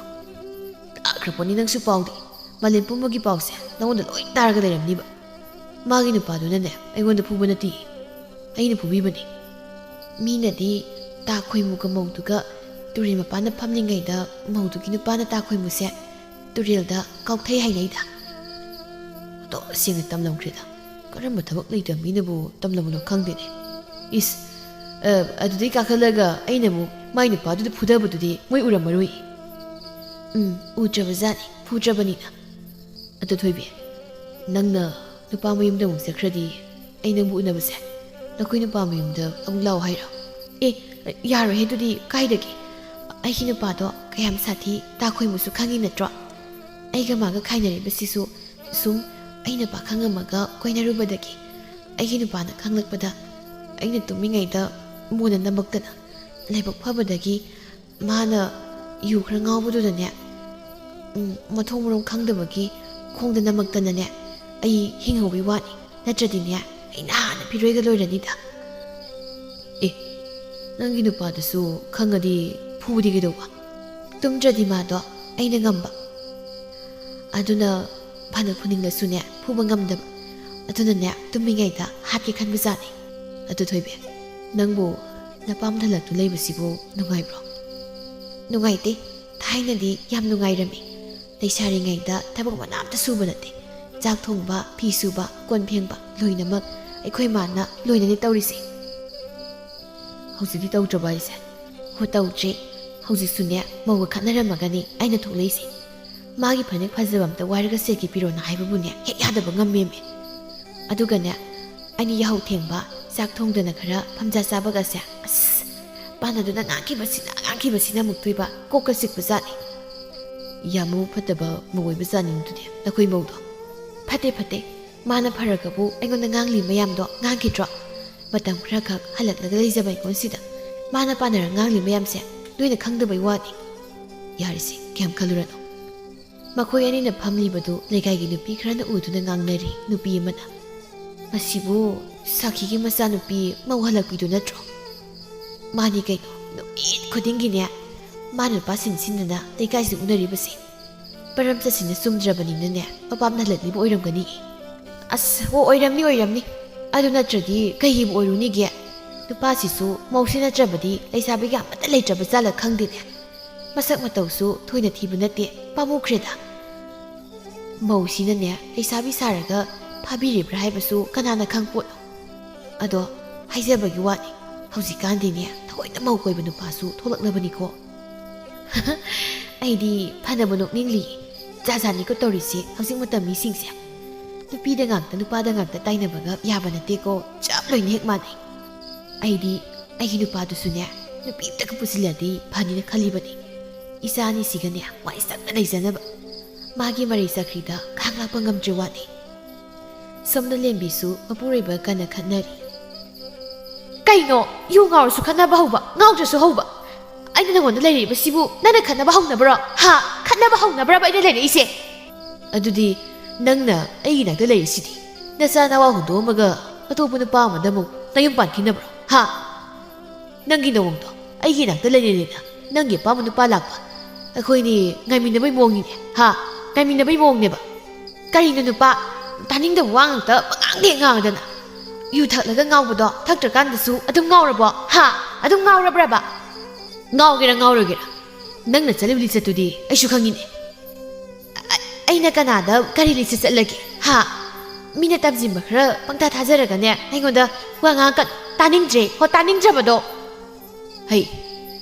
"ꯇꯥꯈ꯭ꯔꯕꯅꯤ ꯅꯪꯁꯨ ꯄꯥꯎꯗꯤ꯫ ꯃꯥꯂꯦꯝ ꯄꯨꯝꯕꯒꯤ ꯄꯥꯎꯁꯦ ꯅꯉꯣꯟꯗ ꯂꯣꯏ ꯇꯥꯔꯒ ꯂꯩꯔꯝꯅꯤꯕ꯫ ꯃꯥꯒꯤ ꯅꯨꯄꯥꯗꯨꯅꯅꯦ ꯑꯩꯉꯣꯟꯗ ꯐꯨꯕ ꯅꯠꯇꯦ, ꯑꯩꯅ ꯐꯨꯕꯤꯕꯅꯤ꯫ ꯃꯤꯅꯗꯤ ꯇꯥ ꯈꯣꯏꯃꯨꯒ ꯃꯧꯗꯨꯒ ꯇꯨꯔꯦꯜ ꯃꯄꯥꯟꯗ ꯐꯝꯂꯤꯉꯩꯗ ꯃꯧꯗꯨꯒꯤ ꯅꯨꯄꯥꯅ ꯇꯥ ꯈꯣꯏꯃꯨꯁꯦ ꯇꯨꯔꯦꯜꯗ ꯀꯥꯎꯊꯩ ꯍꯥꯏꯅꯩꯗ꯫ ꯑꯗꯣ ꯁꯦꯡꯅ ꯇꯝꯂꯝꯈ꯭ꯔꯦꯗ꯫ ꯀꯔꯝꯕ ꯊꯕꯛ ꯂꯩꯇꯕ ꯃꯤꯅꯕꯨ ꯇꯝꯂꯝꯕꯅꯣ ꯈꯪꯗꯦꯅꯦ꯫ ꯏꯁ, ꯑ, ꯑꯗꯨꯗꯩ ꯀꯥꯈꯠꯂꯒ ꯑꯩꯅ ꯑꯃꯨꯛ ꯃꯥꯏ ꯅꯨꯄꯥꯗꯨꯗ ꯐꯨꯗꯕꯗꯨꯗꯤ ꯃꯣꯏ ꯎꯔꯝꯃꯔꯣꯏ꯫ ꯎꯝ, ꯎꯗ꯭ꯔꯕꯖꯥꯠꯅꯤ, ꯐꯨꯗ꯭ꯔꯕꯅꯤꯅ꯫ ꯑꯗꯣ ꯊꯣꯏꯕꯤ, ꯅꯪꯅ ꯅꯨꯄꯥ ꯃꯌꯨꯝꯗ ꯑꯃꯨꯛ ꯆꯠꯈ꯭ꯔꯗꯤ ꯑꯩ ꯅꯪꯕꯨ ꯎꯅꯕꯁꯦ ꯅꯈꯣꯏ ꯅꯨꯄꯥ ꯃꯌꯨꯝꯗ ꯑꯃꯨꯛ ꯂꯥꯛꯑꯣ ꯍꯥꯏꯔꯣ? ꯑꯦ, ꯌꯥꯔꯣꯏꯍꯦ, ꯑꯗꯨꯗꯤ ꯀꯥꯏꯗꯒꯤ? ꯑꯩꯒꯤ ꯅꯨꯄꯥꯗꯣ ꯀꯌꯥꯝ ꯁꯥꯊꯤ ꯇꯥ ꯈꯣꯏꯃꯨꯁꯨ ꯈꯪꯉꯤ ꯅꯠꯇ꯭ꯔꯣ? ꯑꯩꯒ ꯃꯥꯒ ꯈꯥꯏꯅꯔꯤꯕꯁꯤꯁꯨ ꯁꯨꯝ ꯑꯩꯅ ꯄꯥꯈꯪ ꯑꯃꯒ ꯀꯣꯏꯅꯔꯨꯕꯗꯒꯤ꯫ ꯑꯩꯒꯤ ꯅꯨꯄꯥꯅ ꯈꯪꯂꯛꯄꯗ ꯑꯩꯅ ꯇꯨꯝꯃꯤꯉꯩꯗ ꯃꯣꯟꯅ ꯅꯝꯃꯛꯇꯅ ꯂꯥꯏꯕꯛ ꯐꯕꯗꯒꯤ ꯃꯥꯅ ꯌꯨ ꯈꯔ ꯉꯥꯎꯕꯗꯨꯗꯅꯦ, ꯎꯝ, ꯃꯊꯣꯡ ꯃꯔꯝ ꯈꯪꯗꯕꯒꯤ ꯈꯣꯡꯗ ꯅꯝꯃꯛꯇꯅꯅꯦ ꯑꯩ ꯍꯤꯡꯍꯧꯕꯩ ꯋꯥꯅꯤ꯫ ꯅꯠꯇ꯭ꯔꯗꯤꯅꯦ ꯑꯩ ꯅꯍꯥꯟꯅ ꯐꯤꯔꯣꯏꯒ ꯂꯣꯏꯔꯅꯤꯗ꯫ ꯑꯦ, ꯅꯪꯒꯤ ꯅꯨꯄꯥꯗꯨꯁꯨ ꯈꯪꯉꯗꯤ ꯐꯨꯗꯤ ꯀꯩꯗꯧꯕ? ꯇꯨꯝꯗ꯭ꯔꯗꯤ ꯃꯥꯗꯣ ꯑꯩꯅ ꯉꯝꯕ꯫ ꯑꯗꯨꯅ ꯐꯅ ꯐꯨꯅꯤꯡꯂꯁꯨꯅꯦ ꯐꯨꯕ ꯉꯝꯗꯕ꯫ ꯑꯗꯨꯅꯅꯦ ꯇꯨꯝꯃꯤꯉꯩꯗ ꯍꯥꯠꯀꯦ ꯈꯟꯕꯖꯥꯠꯅꯤ꯫ ꯑꯗꯨ ꯊꯣꯏꯕꯤ, ꯅꯪꯕꯨ ꯅꯄꯥꯝ ꯅꯂꯛꯇꯨ ꯂꯩꯕꯁꯤꯕꯨ ꯅꯨꯡꯉꯥꯏꯕ꯭ꯔꯣ? ꯅꯨꯡꯉꯥꯏꯇꯦ꯫ ꯊꯥꯏꯅꯗꯤ ꯌꯥꯝ ꯅꯨꯡꯉꯥꯏꯔꯝꯃꯤ꯫ ꯂꯩꯁꯥꯔꯤꯉꯩꯗ ꯊꯕꯛ ꯃꯅꯥ ꯑꯝꯇ ꯁꯨꯕ ꯅꯠꯇꯦ꯫ ꯆꯥꯛ ꯊꯣꯡꯕ, ꯐꯤ ꯁꯨꯕ, ꯀꯣꯟ ꯐꯦꯡꯕ ꯂꯣꯏꯅꯃꯛ ꯑꯩꯈꯣꯏ ꯃꯥꯅ ꯂꯣꯏꯅꯅꯦ ꯇꯧꯔꯤꯁꯦ꯫ ꯍꯧꯖꯤꯛꯇꯤ ꯇꯧꯗ꯭ꯔꯕ ꯍꯥꯏꯁꯦ? ꯍꯣ, ꯇꯧꯗ꯭ꯔꯦ꯫ ꯍꯧꯖꯤꯛꯁꯨꯅꯦ ꯃꯧꯒ ꯈꯠꯅꯔꯝꯃꯒꯅꯤ ꯑꯩꯅ ꯊꯣꯛꯂꯛꯏꯁꯦ꯫ ꯃꯥꯒꯤ ꯐꯅꯦꯛ ꯐꯖꯕ ꯑꯝꯇ ꯋꯥꯏꯔꯒ ꯁꯦꯠꯀꯦ ꯄꯤꯔꯣꯅ ꯍꯥꯏꯕꯕꯨꯅꯦ ꯍꯦꯛ ꯌꯥꯗꯕ ꯉꯝꯃꯦꯃꯦ꯫ ꯑꯗꯨꯒꯅꯦ ꯑꯩꯅ ꯌꯥꯍꯧ ꯊꯦꯡꯕ, ꯆꯥꯛ ꯊꯣꯡꯗꯅ ꯈꯔ ꯐꯝꯖꯥ ꯆꯥꯕꯒꯁꯦ, ꯑꯁ, ꯄꯥꯟꯅꯗꯨꯅ ꯉꯥꯡꯈꯤꯕꯁꯤꯅ ꯉꯥꯡꯈꯤꯕꯁꯤꯅ ꯑꯃꯨꯛꯇꯣꯏꯕ ꯀꯣꯛꯀ ꯆꯤꯛꯄꯖꯥꯠꯅꯤ꯫ ꯌꯥꯝ ꯃꯕꯨꯛ ꯐꯠꯇꯕ ꯃꯧ ꯑꯣꯏꯕꯖꯥꯠꯅꯤ ꯑꯗꯨꯗꯤ ꯅꯈꯣꯏ ꯃꯧꯗꯣ꯫ ꯐꯠꯇꯦ ꯐꯠꯇꯦ, ꯃꯥꯅ ꯐꯔꯒꯕꯨ ꯑꯩꯉꯣꯟꯗ ꯉꯥꯡꯂꯤ ꯃꯌꯥꯝꯗꯣ ꯉꯥꯡꯈꯤꯗ꯭ꯔꯣ? ꯃꯇꯝ ꯈꯔꯈꯛ ꯍꯜꯂꯛꯂꯒ ꯂꯩꯖꯕ ꯑꯩꯉꯣꯟꯁꯤꯗ ꯃꯥꯅ ꯄꯥꯟꯅꯔ ꯉꯥꯡꯂꯤ ꯃꯌꯥꯝꯁꯦ ꯅꯣꯏꯅ ꯈꯪꯗꯕꯩ ꯋꯥꯅꯤ꯫ ꯌꯥꯔꯤꯁꯦ, ꯀꯌꯥꯝ ꯈꯜꯂꯨꯔꯅꯨ꯫ ꯃꯈꯣꯏ ꯑꯅꯤꯅ ꯐꯝꯂꯤꯕꯗꯨ ꯂꯩꯀꯥꯏꯒꯤ ꯅꯨꯄꯤ ꯈꯔꯅ ꯎꯗꯨꯅ ꯉꯥꯡꯅꯔꯤ꯫ ꯅꯨꯄꯤ ꯑꯃꯅ, "ꯃꯁꯤꯕꯨ ꯁꯥꯈꯤꯒꯤ ꯃꯆꯥꯅꯨꯄꯤ ꯃꯧ ꯍꯜꯂꯛꯄꯤꯗꯨ ꯅꯠꯇ꯭ꯔꯣ? ꯃꯥꯅꯤ ꯀꯩꯅꯣ, ꯅꯨꯃꯤꯠ ꯈꯨꯗꯤꯡꯒꯤꯅꯦ ꯃꯥꯅ ꯅꯨꯄꯥ ꯁꯤꯟ ꯁꯤꯟꯗꯅ ꯂꯩꯀꯥꯏꯁꯤ ꯎꯅꯔꯤꯕꯁꯦ꯫ ꯃꯔꯝ ꯆꯠꯁꯤꯟꯅ ꯆꯨꯝꯗ꯭ꯔꯕꯅꯤꯅꯅꯦ ꯃꯄꯥꯝ ꯅꯜꯂꯛꯂꯤꯕ ꯑꯣꯏꯔꯝꯒꯅꯤ꯫ ꯑꯁ, ꯑꯣ, ꯑꯣꯏꯔꯝꯅꯤ, ꯑꯣꯏꯔꯝꯅꯤ꯫ ꯑꯗꯨ ꯅꯠꯇ꯭ꯔꯗꯤ ꯀꯩꯒꯤꯕꯨ ꯑꯣꯏꯔꯨꯅꯤꯒꯦ? ꯅꯨꯄꯥꯁꯤꯁꯨ ꯃꯧꯁꯤ ꯅꯠꯇ꯭ꯔꯕꯗꯤ ꯂꯩꯁꯥꯕꯤꯒ ꯑꯃꯠꯇ ꯂꯩꯇ꯭ꯔꯕ ꯖꯥꯠꯂ ꯈꯪꯗꯦꯅꯦ꯫ ꯃꯁꯛ ꯃꯇꯧꯁꯨ ꯊꯣꯏꯅ ꯊꯤꯕ ꯅꯠꯇꯦ, ꯄꯥꯝꯃꯨꯈ꯭ꯔꯦꯗ꯫ ꯃꯧꯁꯤꯅꯅꯦ ꯂꯩꯁꯥꯕꯤ ꯁꯥꯔꯒ ꯐꯥꯕꯤꯔꯤꯕ꯭ꯔꯥ ꯍꯥꯏꯕꯁꯨ ꯀꯅꯥꯅ ꯈꯪꯄꯣꯠꯅꯣ꯫ ꯑꯗꯣ ꯍꯥꯏꯖꯕꯒꯤ ꯋꯥꯅꯤ, ꯍꯧꯖꯤꯛꯀꯥꯟꯗꯤꯅꯦ ꯊꯑꯣꯏꯅ ꯃꯧ ꯀꯣꯏꯕ ꯅꯨꯄꯥꯁꯨ ꯊꯣꯛꯂꯛꯂꯕꯅꯤꯀꯣ꯫ ꯑꯩꯗꯤ ꯐꯅꯕ ꯅꯣꯛꯅꯤꯡꯂꯤ꯫ ꯖꯥꯠ ꯖꯥꯠꯅꯤꯀꯣ ꯇꯧꯔꯤꯁꯦ ꯍꯧꯖꯤꯛ ꯃꯇꯝ ꯃꯤꯁꯤꯡꯁꯦ꯫ ꯅꯨꯄꯤꯗ ꯉꯥꯛꯇ ꯅꯨꯄꯥꯗ ꯉꯥꯛꯇ ꯇꯥꯏꯅꯕꯒ ꯌꯥꯕ ꯅꯠꯇꯦꯀꯣ, ꯆꯞ ꯂꯣꯏꯅ ꯍꯦꯛ ꯃꯥꯟꯅꯩ꯫ ꯑꯩꯗꯤ ꯑꯩꯒꯤ ꯅꯨꯄꯥꯗꯨꯁꯨꯅꯦ ꯅꯨꯄꯤ ꯑꯝꯇꯒ ꯄꯨꯁꯤꯜꯂꯗꯤ ꯐꯅꯤꯅ ꯈꯜꯂꯤꯕꯅꯤ꯫ ꯏꯆꯥ ꯑꯅꯤꯁꯤꯒꯅꯦ ꯋꯥꯏ ꯁꯪꯅ ꯂꯩꯖꯅꯕ꯫ ꯃꯥꯒꯤ ꯃꯔꯩ ꯆꯀ꯭ꯔꯤꯗ ꯈꯥꯡ ꯂꯥꯛꯄ ꯉꯝꯗ꯭ꯔꯦ ꯋꯥꯅꯤ꯫ ꯁꯣꯝꯗ ꯂꯦꯝꯕꯤꯁꯨ ꯃꯄꯨꯔꯣꯏꯕ ꯀꯟꯅ ꯈꯠꯅꯔꯤ꯫ ꯀꯩꯅꯣ? ꯌꯨ ꯉꯥꯎꯔꯁꯨ ꯈꯠꯅꯕ ꯍꯧꯕ, ꯉꯥꯎꯗ꯭ꯔꯁꯨ ꯍꯧꯕ꯫ ꯑꯩꯅ ꯅꯉꯣꯟꯗ ꯂꯩꯔꯛꯏꯕꯁꯤꯕꯨ ꯅꯪꯅ ꯈꯠꯅꯕ ꯍꯧꯅꯕ꯭ꯔꯣ? ꯍꯥ? ꯈꯠꯅꯕ ꯍꯧꯅꯕ꯭ꯔꯕ ꯑꯩꯅ ꯂꯩꯔꯛꯏꯁꯦ? ꯑꯗꯨꯗꯤ ꯅꯪꯅ ꯑꯩꯒꯤ ꯅꯥꯛꯇ ꯂꯩꯔꯤꯁꯤꯗꯤ ꯅꯆꯥ ꯅꯋꯥ ꯍꯨꯟꯗꯣꯛꯑꯝꯃꯒ ꯑꯇꯣꯞꯄ ꯅꯨꯄꯥ ꯑꯃꯗ ꯑꯃꯨꯛ ꯅꯌꯨꯝ ꯄꯥꯟꯈꯤꯅꯕ꯭ꯔꯣ? ꯍꯥ? ꯅꯪꯒꯤ ꯅꯑꯣꯡꯗꯣ ꯑꯩꯒꯤ ꯅꯥꯛꯇ ꯂꯩꯅ ꯂꯩꯅ ꯅꯪꯒꯤ ꯑꯄꯥꯝꯕ ꯅꯨꯄꯥ ꯂꯥꯛꯄ ꯑꯩꯈꯣꯏꯅꯤ ꯉꯥꯏꯃꯤꯟꯅꯕꯩ ꯃꯑꯣꯡꯅꯤꯅꯦ꯫ ꯍꯥ? ꯉꯥꯏꯃꯤꯟꯅꯕꯩ ꯃꯑꯣꯡꯅꯦꯕ꯫ ꯀꯔꯤꯅꯣ ꯅꯨꯄꯥ? ꯇꯥꯅꯤꯡꯗꯕ ꯋꯥ ꯉꯥꯛꯇ ꯄꯉꯥꯡꯗ ꯍꯦꯛ ꯉꯥꯡꯉꯗꯅ꯫ ꯌꯨ ꯊꯛꯂꯒ ꯉꯥꯎꯕꯗꯣ ꯊꯛꯇ꯭ꯔꯀꯥꯟꯗꯁꯨ ꯑꯗꯨꯝ ꯉꯥꯎꯔꯕꯣ? ꯍꯥ? ꯑꯗꯨꯝ ꯉꯥꯎꯔꯕ꯭ꯔꯕ? ꯉꯥꯎꯒꯦꯔꯥ ꯉꯥꯎꯔꯣꯏꯒꯦꯔꯥ, ꯅꯪꯅ ꯆꯠꯂꯤꯕ ꯂꯤꯆꯠꯇꯨꯗꯤ ꯑꯩꯁꯨ ꯈꯪꯉꯤꯅꯦ꯫ ꯑ-, ꯑꯩꯅ ꯀꯅꯥꯗ ꯀꯔꯤ ꯂꯤꯆꯠ ꯆꯠꯂꯒꯦ? ꯍꯥ? ꯃꯤꯅ ꯇꯝꯁꯤꯟꯕ ꯈꯔ ꯄꯪꯊꯥ ꯊꯥꯖꯔꯒꯅꯦ ꯑꯩꯉꯣꯟꯗ ꯋꯥ ꯉꯥꯡꯉꯛꯀꯅꯨ꯫ ꯇꯥꯅꯤꯡꯗ꯭ꯔꯦ ꯍꯣ, ꯇꯥꯅꯤꯡꯗ꯭ꯔꯕꯗꯣ꯫ ꯍꯩ,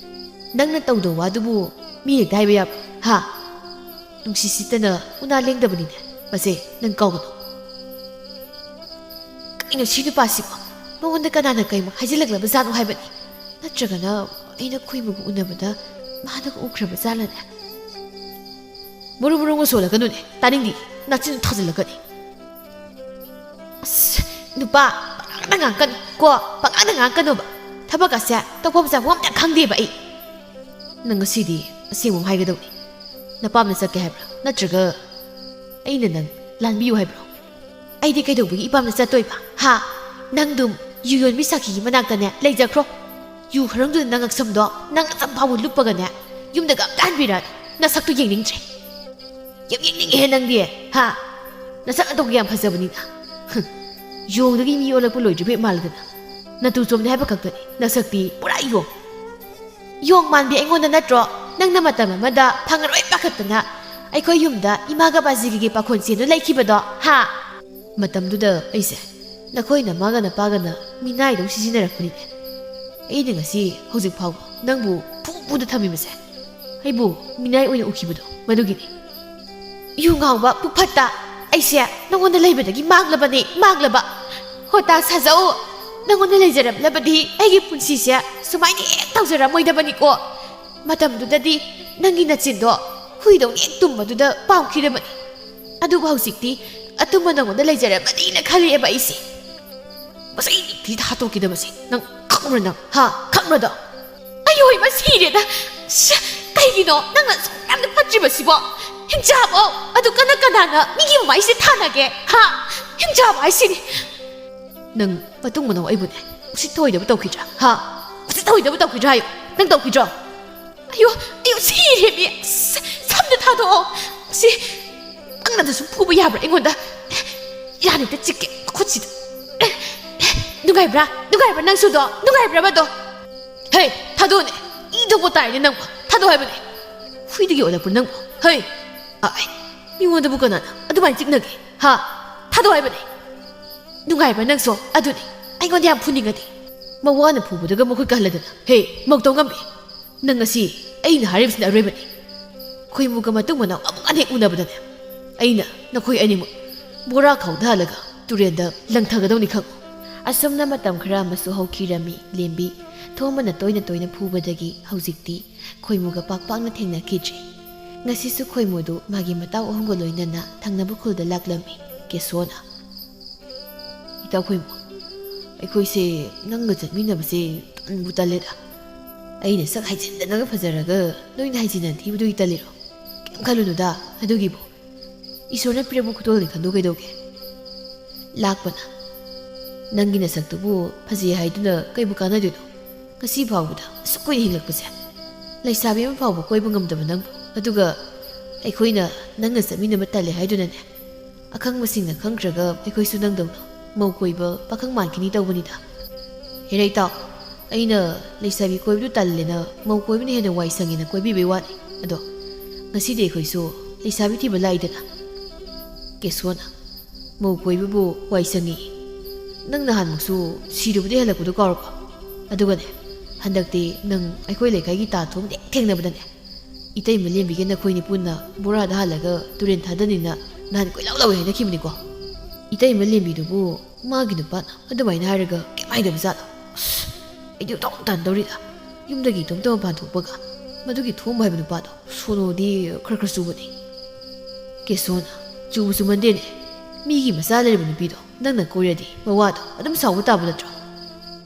ꯅꯪꯅ ꯇꯧꯗꯕ ꯋꯥꯗꯨꯕꯨ ꯃꯤ ꯍꯦꯛꯇ ꯍꯥꯏꯕ ꯌꯥꯕ꯭ꯔꯣ? ꯍꯥ? ꯅꯨꯡꯁꯤ ꯁꯤꯠꯇꯅ ꯎꯅꯥ ꯂꯦꯡꯗꯕꯅꯤꯅꯦ꯫ ꯃꯁꯦ ꯅꯪ ꯀꯥꯎꯒꯅꯨ꯫ ꯀꯩꯅꯣ ꯁꯤ ꯅꯨꯄꯥꯁꯤꯕꯣ? ꯃꯉꯣꯟꯗ ꯀꯅꯥꯅ ꯀꯩꯃꯨꯛ ꯍꯥꯏꯖꯤꯜꯂꯛꯂꯕ ꯖꯥꯠꯅꯣ ꯍꯥꯏꯕꯅꯤ? ꯅꯠꯇ꯭ꯔꯒꯅ ꯑꯩꯅ ꯈꯣꯏꯃꯨꯕꯨ ꯎꯅꯕꯗ ꯃꯥꯅꯒ ꯎꯈ꯭ꯔꯕ ꯖꯥꯠꯂꯅꯦ? ꯃꯔꯨ ꯃꯔꯨ ꯁꯣꯜꯂꯛꯀꯅꯨꯅꯦ, ꯇꯥꯅꯤꯡꯗꯦ꯫ ꯅꯆꯤꯟ ꯊꯥꯖꯤꯜꯂꯛꯀꯅꯤ꯫ ꯑꯁ, ꯅꯨꯄꯥ, ꯄꯉꯥꯡꯗ ꯉꯥꯡꯀꯅꯨ ꯀꯣ, ꯄꯉꯥꯡꯗ ꯉꯥꯡꯀꯅꯣꯕ꯫ ꯊꯕꯛ ꯑꯁꯦ ꯇꯧꯐꯝ ꯆꯥꯐꯝ ꯑꯝꯇ ꯈꯪꯗꯦꯕ ꯑꯩ꯫ ꯅꯪ ꯉꯁꯤꯗꯤ ꯑꯁꯦꯡꯕ ꯑꯃ ꯍꯥꯏꯒꯗꯧꯅꯤ꯫ ꯅꯄꯥꯝꯅ ꯆꯠꯀꯦ ꯍꯥꯏꯕ꯭ꯔꯥ? ꯅꯠꯇ꯭ꯔꯒ ꯑꯩꯅ ꯅꯪ ꯂꯥꯟꯕꯤꯌꯨ ꯍꯥꯏꯕ꯭ꯔꯣ? ꯑꯩꯗꯤ ꯀꯩꯗꯧꯕꯒꯤ ꯏꯄꯥꯝꯗ ꯆꯠꯇꯣꯏꯕ? ꯍꯥ? ꯅꯪꯗꯨꯝ ꯌꯨ ꯌꯣꯟꯕꯤ ꯁꯥꯈꯤꯒꯤ ꯃꯅꯥꯛꯇꯅꯦ ꯂꯩꯖꯈ꯭ꯔꯣ꯫ ꯌꯨ ꯈꯔꯪꯗꯨꯗ ꯅꯪ ꯉꯛꯁꯝꯗꯣ ꯅꯪ ꯉꯛꯁꯝ ꯐꯥꯎꯕ ꯂꯨꯞꯄꯒꯅꯦ ꯌꯨꯝꯗꯒ ꯑꯝꯇ ꯍꯟꯕꯤꯔꯛꯑꯅꯨ꯫ ꯅꯁꯛꯇꯣ ꯌꯦꯡꯅꯤꯡꯗ꯭ꯔꯦ꯫ ꯌꯥꯝ ꯌꯦꯡꯅꯤꯡꯉꯦꯍꯦ ꯅꯪꯗꯤ, ꯍꯥ? ꯅꯁꯛ ꯅꯇꯧꯒ ꯌꯥꯝ ꯐꯖꯕꯅꯤꯅ꯫ ꯌꯣꯡꯗꯒꯤ ꯃꯤ ꯑꯣꯜꯂꯛꯄ ꯂꯣꯏꯗ꯭ꯔꯤꯕ ꯍꯦꯛ ꯃꯥꯜꯂꯗꯅ꯫ ꯅꯇꯨ ꯆꯣꯝꯗꯦ ꯍꯥꯏꯕ ꯈꯛꯇꯅꯤ, ꯅꯁꯛꯇꯤ ꯄꯨꯔꯥ ꯌꯣꯡ꯫ ꯌꯣꯡ ꯃꯥꯟꯕꯤ ꯑꯩꯉꯣꯟꯗ ꯅꯠꯇ꯭ꯔꯣ ꯅꯪꯅ ꯃꯇꯝ ꯑꯃꯗ ꯐꯪꯉꯔꯣꯏ ꯄꯥꯈꯠꯇꯅ ꯑꯩꯈꯣꯏ ꯌꯨꯝꯗ ꯏꯃꯥꯒ ꯕꯥꯖꯤꯒꯒꯤ ꯄꯥꯈꯣꯟ ꯆꯦꯗꯨ ꯂꯩꯈꯤꯕꯗꯣ, ꯍꯥ? ꯃꯇꯝꯗꯨꯗ ꯑꯩꯁꯦ ꯅꯈꯣꯏ ꯅꯃꯥꯒ ꯅꯄꯥꯒꯅ ꯃꯤꯅꯥꯏꯗꯧ ꯁꯤꯖꯤꯟꯅꯔꯛꯄꯅꯤꯅꯦ꯫ ꯑꯩꯅ ꯉꯁꯤ ꯍꯧꯖꯤꯛ ꯐꯥꯎꯕ ꯅꯪꯕꯨ ꯐꯨ ꯐꯨꯗ ꯊꯝꯃꯤꯕꯁꯦ ꯑꯩꯕꯨ ꯃꯤꯅꯥꯏ ꯑꯣꯏꯅ ꯎꯈꯤꯕꯗꯣ ꯃꯗꯨꯒꯤꯅꯤ꯫ ꯌꯨ ꯉꯥꯎꯕ ꯄꯨꯐꯠꯇ, ꯑꯩꯁꯦ ꯅꯉꯣꯟꯗ ꯂꯩꯕꯗꯒꯤ ꯃꯥꯡꯂꯕꯅꯤ, ꯃꯥꯡꯂꯕ꯫ ꯍꯣꯇꯥ ꯁꯥꯖꯧ, ꯅꯉꯣꯟꯗ ꯂꯩꯖꯔꯝꯂꯕꯗꯤ ꯑꯩꯒꯤ ꯄꯨꯟꯁꯤꯁꯦ ꯁꯨꯃꯥꯏꯅ ꯍꯦꯛ ꯇꯧꯖꯔꯝꯃꯣꯏꯗꯕꯅꯤꯀꯣ꯫ ꯃꯇꯝꯗꯨꯗꯗꯤ ꯅꯪꯒꯤ ꯅꯆꯤꯟꯗꯣ ꯍꯨꯏꯗꯧꯅ ꯍꯦꯛ ꯇꯨꯝꯕꯗꯨꯗ ꯄꯥꯎꯈꯤꯗꯕꯅꯤ꯫ ꯑꯗꯨꯕꯨ ꯍꯧꯖꯤꯛꯇꯤ ꯑꯇꯨꯝꯕ ꯅꯉꯣꯟꯗ ꯂꯩꯖꯔꯝꯃꯅꯤꯅ ꯈꯜꯂꯛꯑꯦꯕ ꯑꯩꯁꯦ꯫ ꯃꯁꯤ ꯅꯨꯄꯤ ꯊꯥꯗꯣꯛꯈꯤꯗꯕꯁꯦ ꯅꯪ ꯈꯪꯕ꯭ꯔꯥ ꯅꯪ? ꯍꯥ? ꯈꯪꯕ꯭ꯔꯥꯗꯣ? ꯑꯩ ꯍꯣꯏ ꯃꯁꯤꯔꯦꯗ꯫ ꯁ, ꯀꯩꯒꯤꯅꯣ ꯅꯪꯅ ꯑꯁꯨꯛ ꯌꯥꯝꯅ ꯐꯠꯇ꯭ꯔꯤꯕꯁꯤꯕꯣ? ꯍꯤꯡꯆꯥꯕꯣ! ꯑꯗꯨ ꯀꯅꯥ ꯀꯅꯥꯅ ꯃꯤꯒꯤ ꯃꯃꯥꯏꯁꯦ ꯊꯥꯅꯒꯦ? ꯍꯥ? ꯍꯤꯡꯆꯥꯕ ꯍꯥꯏꯁꯤꯅꯤ꯫ ꯅꯪ ꯃꯇꯨꯡ ꯃꯅꯥꯎ ꯑꯩꯕꯨꯅꯦ ꯎꯁꯤꯠ ꯊꯑꯣꯏꯗꯕ ꯇꯧꯈꯤꯗ꯭ꯔꯥ? ꯍꯥ? ꯎꯁꯤꯠ ꯊꯑꯣꯏꯗꯕ ꯇꯧꯈꯤꯗ꯭ꯔꯥ ꯍꯥꯏꯌꯣ? ꯅꯪ ꯇꯧꯈꯤꯗ꯭ꯔꯣ? ꯑꯌꯣ, ꯑꯌꯣ, ꯁꯤꯔꯦꯃꯤ! ꯑꯁ, ꯁꯝꯗ ꯊꯥꯗꯣꯛꯑꯣ꯫ ꯁꯤ, ꯅꯪꯅꯗ ꯁꯨꯝ ꯐꯨꯕ ꯌꯥꯕ꯭ꯔꯥ ꯑꯩꯉꯣꯟꯗ? ꯌꯥꯅꯤꯗ ꯆꯤꯛꯀꯦ ꯈꯨꯠꯁꯤꯗ꯫ ꯅꯨꯡꯉꯥꯏꯕ꯭ꯔꯥ? ꯅꯨꯡꯉꯥꯏꯕ꯭ꯔꯥ ꯅꯪꯁꯨꯗꯣ? ꯅꯨꯡꯉꯥꯏꯕ꯭ꯔꯕꯗꯣ? ꯍꯦ, ꯊꯥꯗꯣꯛꯑꯣꯅꯦ꯫ ꯏ ꯊꯣꯛꯄ ꯇꯥꯏꯅꯦ ꯅꯪꯕꯨ꯫ ꯊꯥꯗꯣꯛꯑꯣ ꯍꯥꯏꯕꯅꯦ꯫ ꯍꯨꯏꯗꯒꯤ ꯑꯣꯜꯂꯛꯄ꯭ꯔꯥ ꯅꯪꯕꯨ? ꯍꯦ, ꯑꯥꯏ, ꯃꯤꯉꯣꯟꯗꯕꯨ ꯀꯅꯥꯅ ꯑꯗꯨꯃꯥꯏꯅ ꯆꯤꯛꯅꯒꯦ? ꯍꯥ? ꯊꯥꯗꯣꯛꯑꯣ ꯍꯥꯏꯕꯅꯦ꯫ ꯅꯨꯡꯉꯥꯏꯕ꯭ꯔꯥ ꯅꯪꯁꯨ? ꯑꯗꯨꯅꯤ, ꯑꯩꯉꯣꯟꯗ ꯌꯥꯝ ꯐꯨꯅꯤꯡꯉꯗꯤ꯫ ꯃꯋꯥꯅ ꯐꯨꯕꯗꯒ ꯃꯈꯨꯠ ꯀꯜꯂꯗꯅ꯫ ꯍꯦ, ꯃꯧ ꯇꯧ ꯉꯝꯕꯤ꯫ ꯅꯪ ꯉꯁꯤ ꯑꯩꯅ ꯍꯥꯏꯔꯤꯕꯁꯤꯅ ꯑꯔꯣꯏꯕꯅꯤ꯫ ꯈꯣꯏꯃꯨꯒ ꯃꯇꯨꯡ ꯃꯅꯥꯎ ꯑꯃꯨꯛ ꯍꯟꯅ ꯍꯦꯛ ꯎꯅꯕꯗꯅꯦ, ꯑꯩꯅ ꯅꯈꯣꯏ ꯑꯅꯤꯃꯛ ꯕꯣꯔꯥ ꯈꯥꯎꯗ ꯍꯥꯜꯂꯒ ꯇꯨꯔꯦꯜꯗ ꯂꯪꯊꯒꯗꯧꯅꯤ ꯈꯪꯉꯨ꯫ ꯑꯁꯨꯝꯅ ꯃꯇꯝ ꯈꯔ ꯑꯃꯁꯨ ꯍꯧꯈꯤꯔꯝꯃꯤ꯫ ꯂꯦꯝꯕꯤ ꯊꯣꯝꯕꯅ ꯇꯣꯏꯅ ꯇꯣꯏꯅ ꯐꯨꯕꯗꯒꯤ ꯍꯧꯖꯤꯛꯇꯤ ꯈꯣꯏꯃꯨꯒ ꯄꯥꯛ ꯄꯥꯛꯅ ꯊꯦꯡꯅꯈꯤꯗ꯭ꯔꯦ꯫ ꯉꯁꯤꯁꯨ ꯈꯣꯏꯃꯨꯗꯨ ꯃꯥꯒꯤ ꯃꯇꯥꯎ ꯑꯍꯨꯝꯒ ꯂꯣꯏꯅꯅ ꯊꯪꯅꯕ ꯈꯨꯜꯗ ꯂꯥꯛꯂꯝꯃꯤ꯫ ꯀꯦꯁꯣꯅ, "ꯏꯇꯥꯎ ꯈꯣꯏꯃꯨ, ꯑꯩꯈꯣꯏꯁꯦ ꯅꯪꯒ ꯆꯠꯃꯤꯟꯅꯕꯁꯦ ꯇꯟꯕꯨ ꯇꯜꯂꯦꯗ꯫ ꯑꯩꯅ ꯁꯛ ꯍꯥꯏꯖꯤꯟꯗꯅꯒ ꯐꯖꯔꯒ ꯅꯣꯏꯅ ꯍꯥꯏꯖꯤꯟꯅ ꯊꯤꯕꯗꯨꯒꯤ ꯇꯜꯂꯤꯔꯣ? ꯀꯩꯝ ꯈꯜꯂꯨꯅꯨꯗ ꯑꯗꯨꯒꯤꯕꯨ꯫ ꯏꯁꯣꯔꯅ ꯄꯤꯔꯛꯄ ꯈꯨꯗꯣꯜꯅꯤ ꯈꯟꯗꯣꯛ ꯀꯩꯗꯧꯒꯦ?" ꯂꯥꯛꯄꯅ, "ꯅꯪꯒꯤ ꯅꯁꯛꯇꯨꯕꯨ ꯐꯖꯩ ꯍꯥꯏꯗꯨꯅ ꯀꯩꯕꯨ ꯀꯥꯟꯅꯗꯣꯏꯅꯣ? ꯉꯁꯤ ꯐꯥꯎꯕꯗ ꯑꯁꯨꯛ ꯀꯨꯏꯅ ꯍꯤꯡꯂꯛꯄꯁꯦ ꯂꯩꯁꯥꯕꯤ ꯑꯃ ꯐꯥꯎꯕ ꯀꯣꯏꯕ ꯉꯝꯗꯕ ꯅꯪꯕꯨ, ꯑꯗꯨꯒ ꯑꯩꯈꯣꯏꯅ ꯅꯪꯒ ꯆꯠꯃꯤꯟꯅꯕ ꯇꯜꯂꯦ ꯍꯥꯏꯗꯨꯅꯅꯦ, ꯑꯈꯪꯕꯁꯤꯡꯅ ꯈꯪꯈ꯭ꯔꯒ ꯑꯩꯈꯣꯏꯁꯨ ꯅꯪꯗꯧꯅ ꯃꯧ ꯀꯣꯏꯕ ꯄꯥꯈꯪ ꯃꯥꯟꯈꯤꯅꯤ ꯇꯧꯕꯅꯤꯗ꯫ ꯍꯦꯔꯥ ꯏꯇꯥꯎ, ꯑꯩꯅ ꯂꯩꯁꯥꯕꯤ ꯀꯣꯏꯕꯗꯨ ꯇꯜꯂꯦꯅ ꯃꯧ ꯀꯣꯏꯕꯅ ꯍꯦꯟꯅ ꯋꯥꯏ ꯁꯪꯉꯦꯅ ꯀꯣꯏꯕꯤꯕꯩ ꯋꯥꯅꯤ꯫ ꯑꯗꯣ ꯉꯁꯤꯗꯤ ꯑꯩꯈꯣꯏꯁꯨ ꯂꯩꯁꯥꯕꯤ ꯊꯤꯕ ꯂꯥꯛꯏꯗꯅ꯫ ꯀꯦꯁꯣꯅ, ꯃꯧ ꯀꯣꯏꯕꯕꯨ ꯋꯥꯏ ꯁꯪꯉꯤ? ꯅꯪ ꯅꯍꯥꯟꯃꯨꯛꯁꯨ ꯁꯤꯔꯨꯕꯗꯩ ꯍꯜꯂꯛꯄꯗꯣ ꯀꯥꯎꯔꯕꯣ? ꯑꯗꯨꯒꯅꯦ, ꯍꯟꯗꯛꯇꯤ ꯅꯪ ꯑꯩꯈꯣꯏ ꯂꯩꯀꯥꯏꯒꯤ ꯇꯥ ꯊꯣꯡꯗ ꯍꯦꯛ ꯊꯦꯡꯅꯕꯗꯅꯦ, ꯏꯇꯩꯃ ꯂꯦꯝꯕꯤꯒ ꯅꯈꯣꯏꯅꯤ ꯄꯨꯟꯅ ꯕꯣꯔꯥꯗ ꯍꯥꯜꯂꯒ ꯇꯨꯔꯦꯟ ꯊꯥꯗꯅꯤꯅ ꯅꯍꯥꯟ ꯀꯣꯏꯂꯥꯎ ꯂꯥꯎꯋꯦ ꯍꯥꯏꯅꯈꯤꯕꯅꯤꯀꯣ꯫ ꯏꯇꯩꯃ ꯂꯦꯝꯕꯤꯗꯨꯕꯨ ꯃꯥꯒꯤ ꯅꯨꯄꯥꯅ ꯑꯗꯨꯃꯥꯏꯅ ꯍꯥꯏꯔꯒ ꯀꯩꯝ ꯍꯥꯏꯗꯕ ꯖꯥꯠꯂꯣ? ꯑꯁ, ꯑꯩꯗꯤ ꯇꯧ ꯇꯟꯗꯧꯔꯤꯗ꯫ ꯌꯨꯝꯗꯒꯤ ꯏꯇꯣꯝꯇ ꯃꯄꯥꯟ ꯊꯣꯛꯄꯒ ꯃꯗꯨꯒꯤ ꯊꯣꯝꯕ ꯍꯥꯏꯕ ꯅꯨꯄꯥꯗꯣ ꯁꯣꯅꯣꯗꯤ ꯈꯔ ꯈꯔ ꯆꯨꯕꯅꯤ꯫ ꯀꯦꯁꯣꯅ, ꯆꯨꯕ ꯆꯨꯃꯟꯗꯦꯅꯦ꯫ ꯃꯤꯒꯤ ꯃꯆꯥ ꯂꯩꯔꯕ ꯅꯨꯄꯤꯗꯣ ꯅꯪꯅ ꯀꯣꯏꯔꯗꯤ ꯃꯋꯥꯗꯣ ꯑꯗꯨꯝ ꯁꯥꯎꯕ ꯇꯥꯕ ꯅꯠꯇ꯭ꯔꯣ?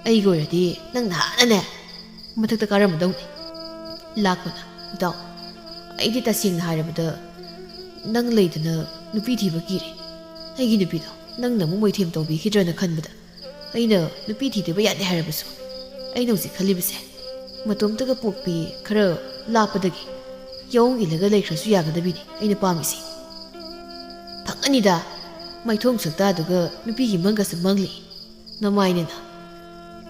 ꯑꯩꯒ ꯑꯣꯏꯔꯗꯤ ꯅꯪ ꯅꯍꯥꯟꯅꯅꯦ ꯃꯊꯛꯇ ꯀꯥꯔꯝꯃꯗꯧꯅꯤ꯫ ꯂꯥꯛꯄꯅ, ꯏꯇꯥꯎ, ꯑꯩꯗꯤ ꯇꯁꯦꯡꯅ ꯍꯥꯏꯔꯕꯗ ꯅꯪ ꯂꯩꯗꯅ ꯅꯨꯄꯤ ꯊꯤꯕ ꯀꯤꯔꯦ꯫ ꯑꯩꯒꯤ ꯅꯨꯄꯤꯗꯣ ꯅꯪꯅ ꯑꯃꯨꯛ ꯃꯣꯏꯊꯦꯝ ꯇꯧꯕꯤꯈꯤꯗ꯭ꯔꯅ ꯈꯟꯕꯗ꯫ ꯑꯩꯅ ꯅꯨꯄꯤ ꯊꯤꯗꯕ ꯌꯥꯗꯦ ꯍꯥꯏꯔꯕꯁꯨ, ꯑꯩꯅ ꯍꯧꯖꯤꯛ ꯈꯜꯂꯤꯕꯁꯦ, ꯃꯇꯣꯝꯇꯒ ꯄꯣꯛꯄꯤ ꯈꯔ ꯂꯥꯞꯄꯗꯒꯤ ꯌꯥꯑꯣꯡ ꯏꯜꯂꯒ ꯂꯩꯈ꯭ꯔꯁꯨ ꯌꯥꯒꯗꯕꯤꯅꯤ ꯑꯩꯅ ꯄꯥꯝꯃꯤꯁꯦ꯫ ꯐꯪꯉꯅꯤꯗ, ꯃꯥꯏꯊꯣꯡ ꯁꯛꯇꯥꯗꯨꯒ ꯅꯨꯄꯤꯒꯤ ꯃꯪꯒꯁꯨ ꯃꯪꯂꯤ꯫ ꯅꯃꯥꯏꯅꯦꯅ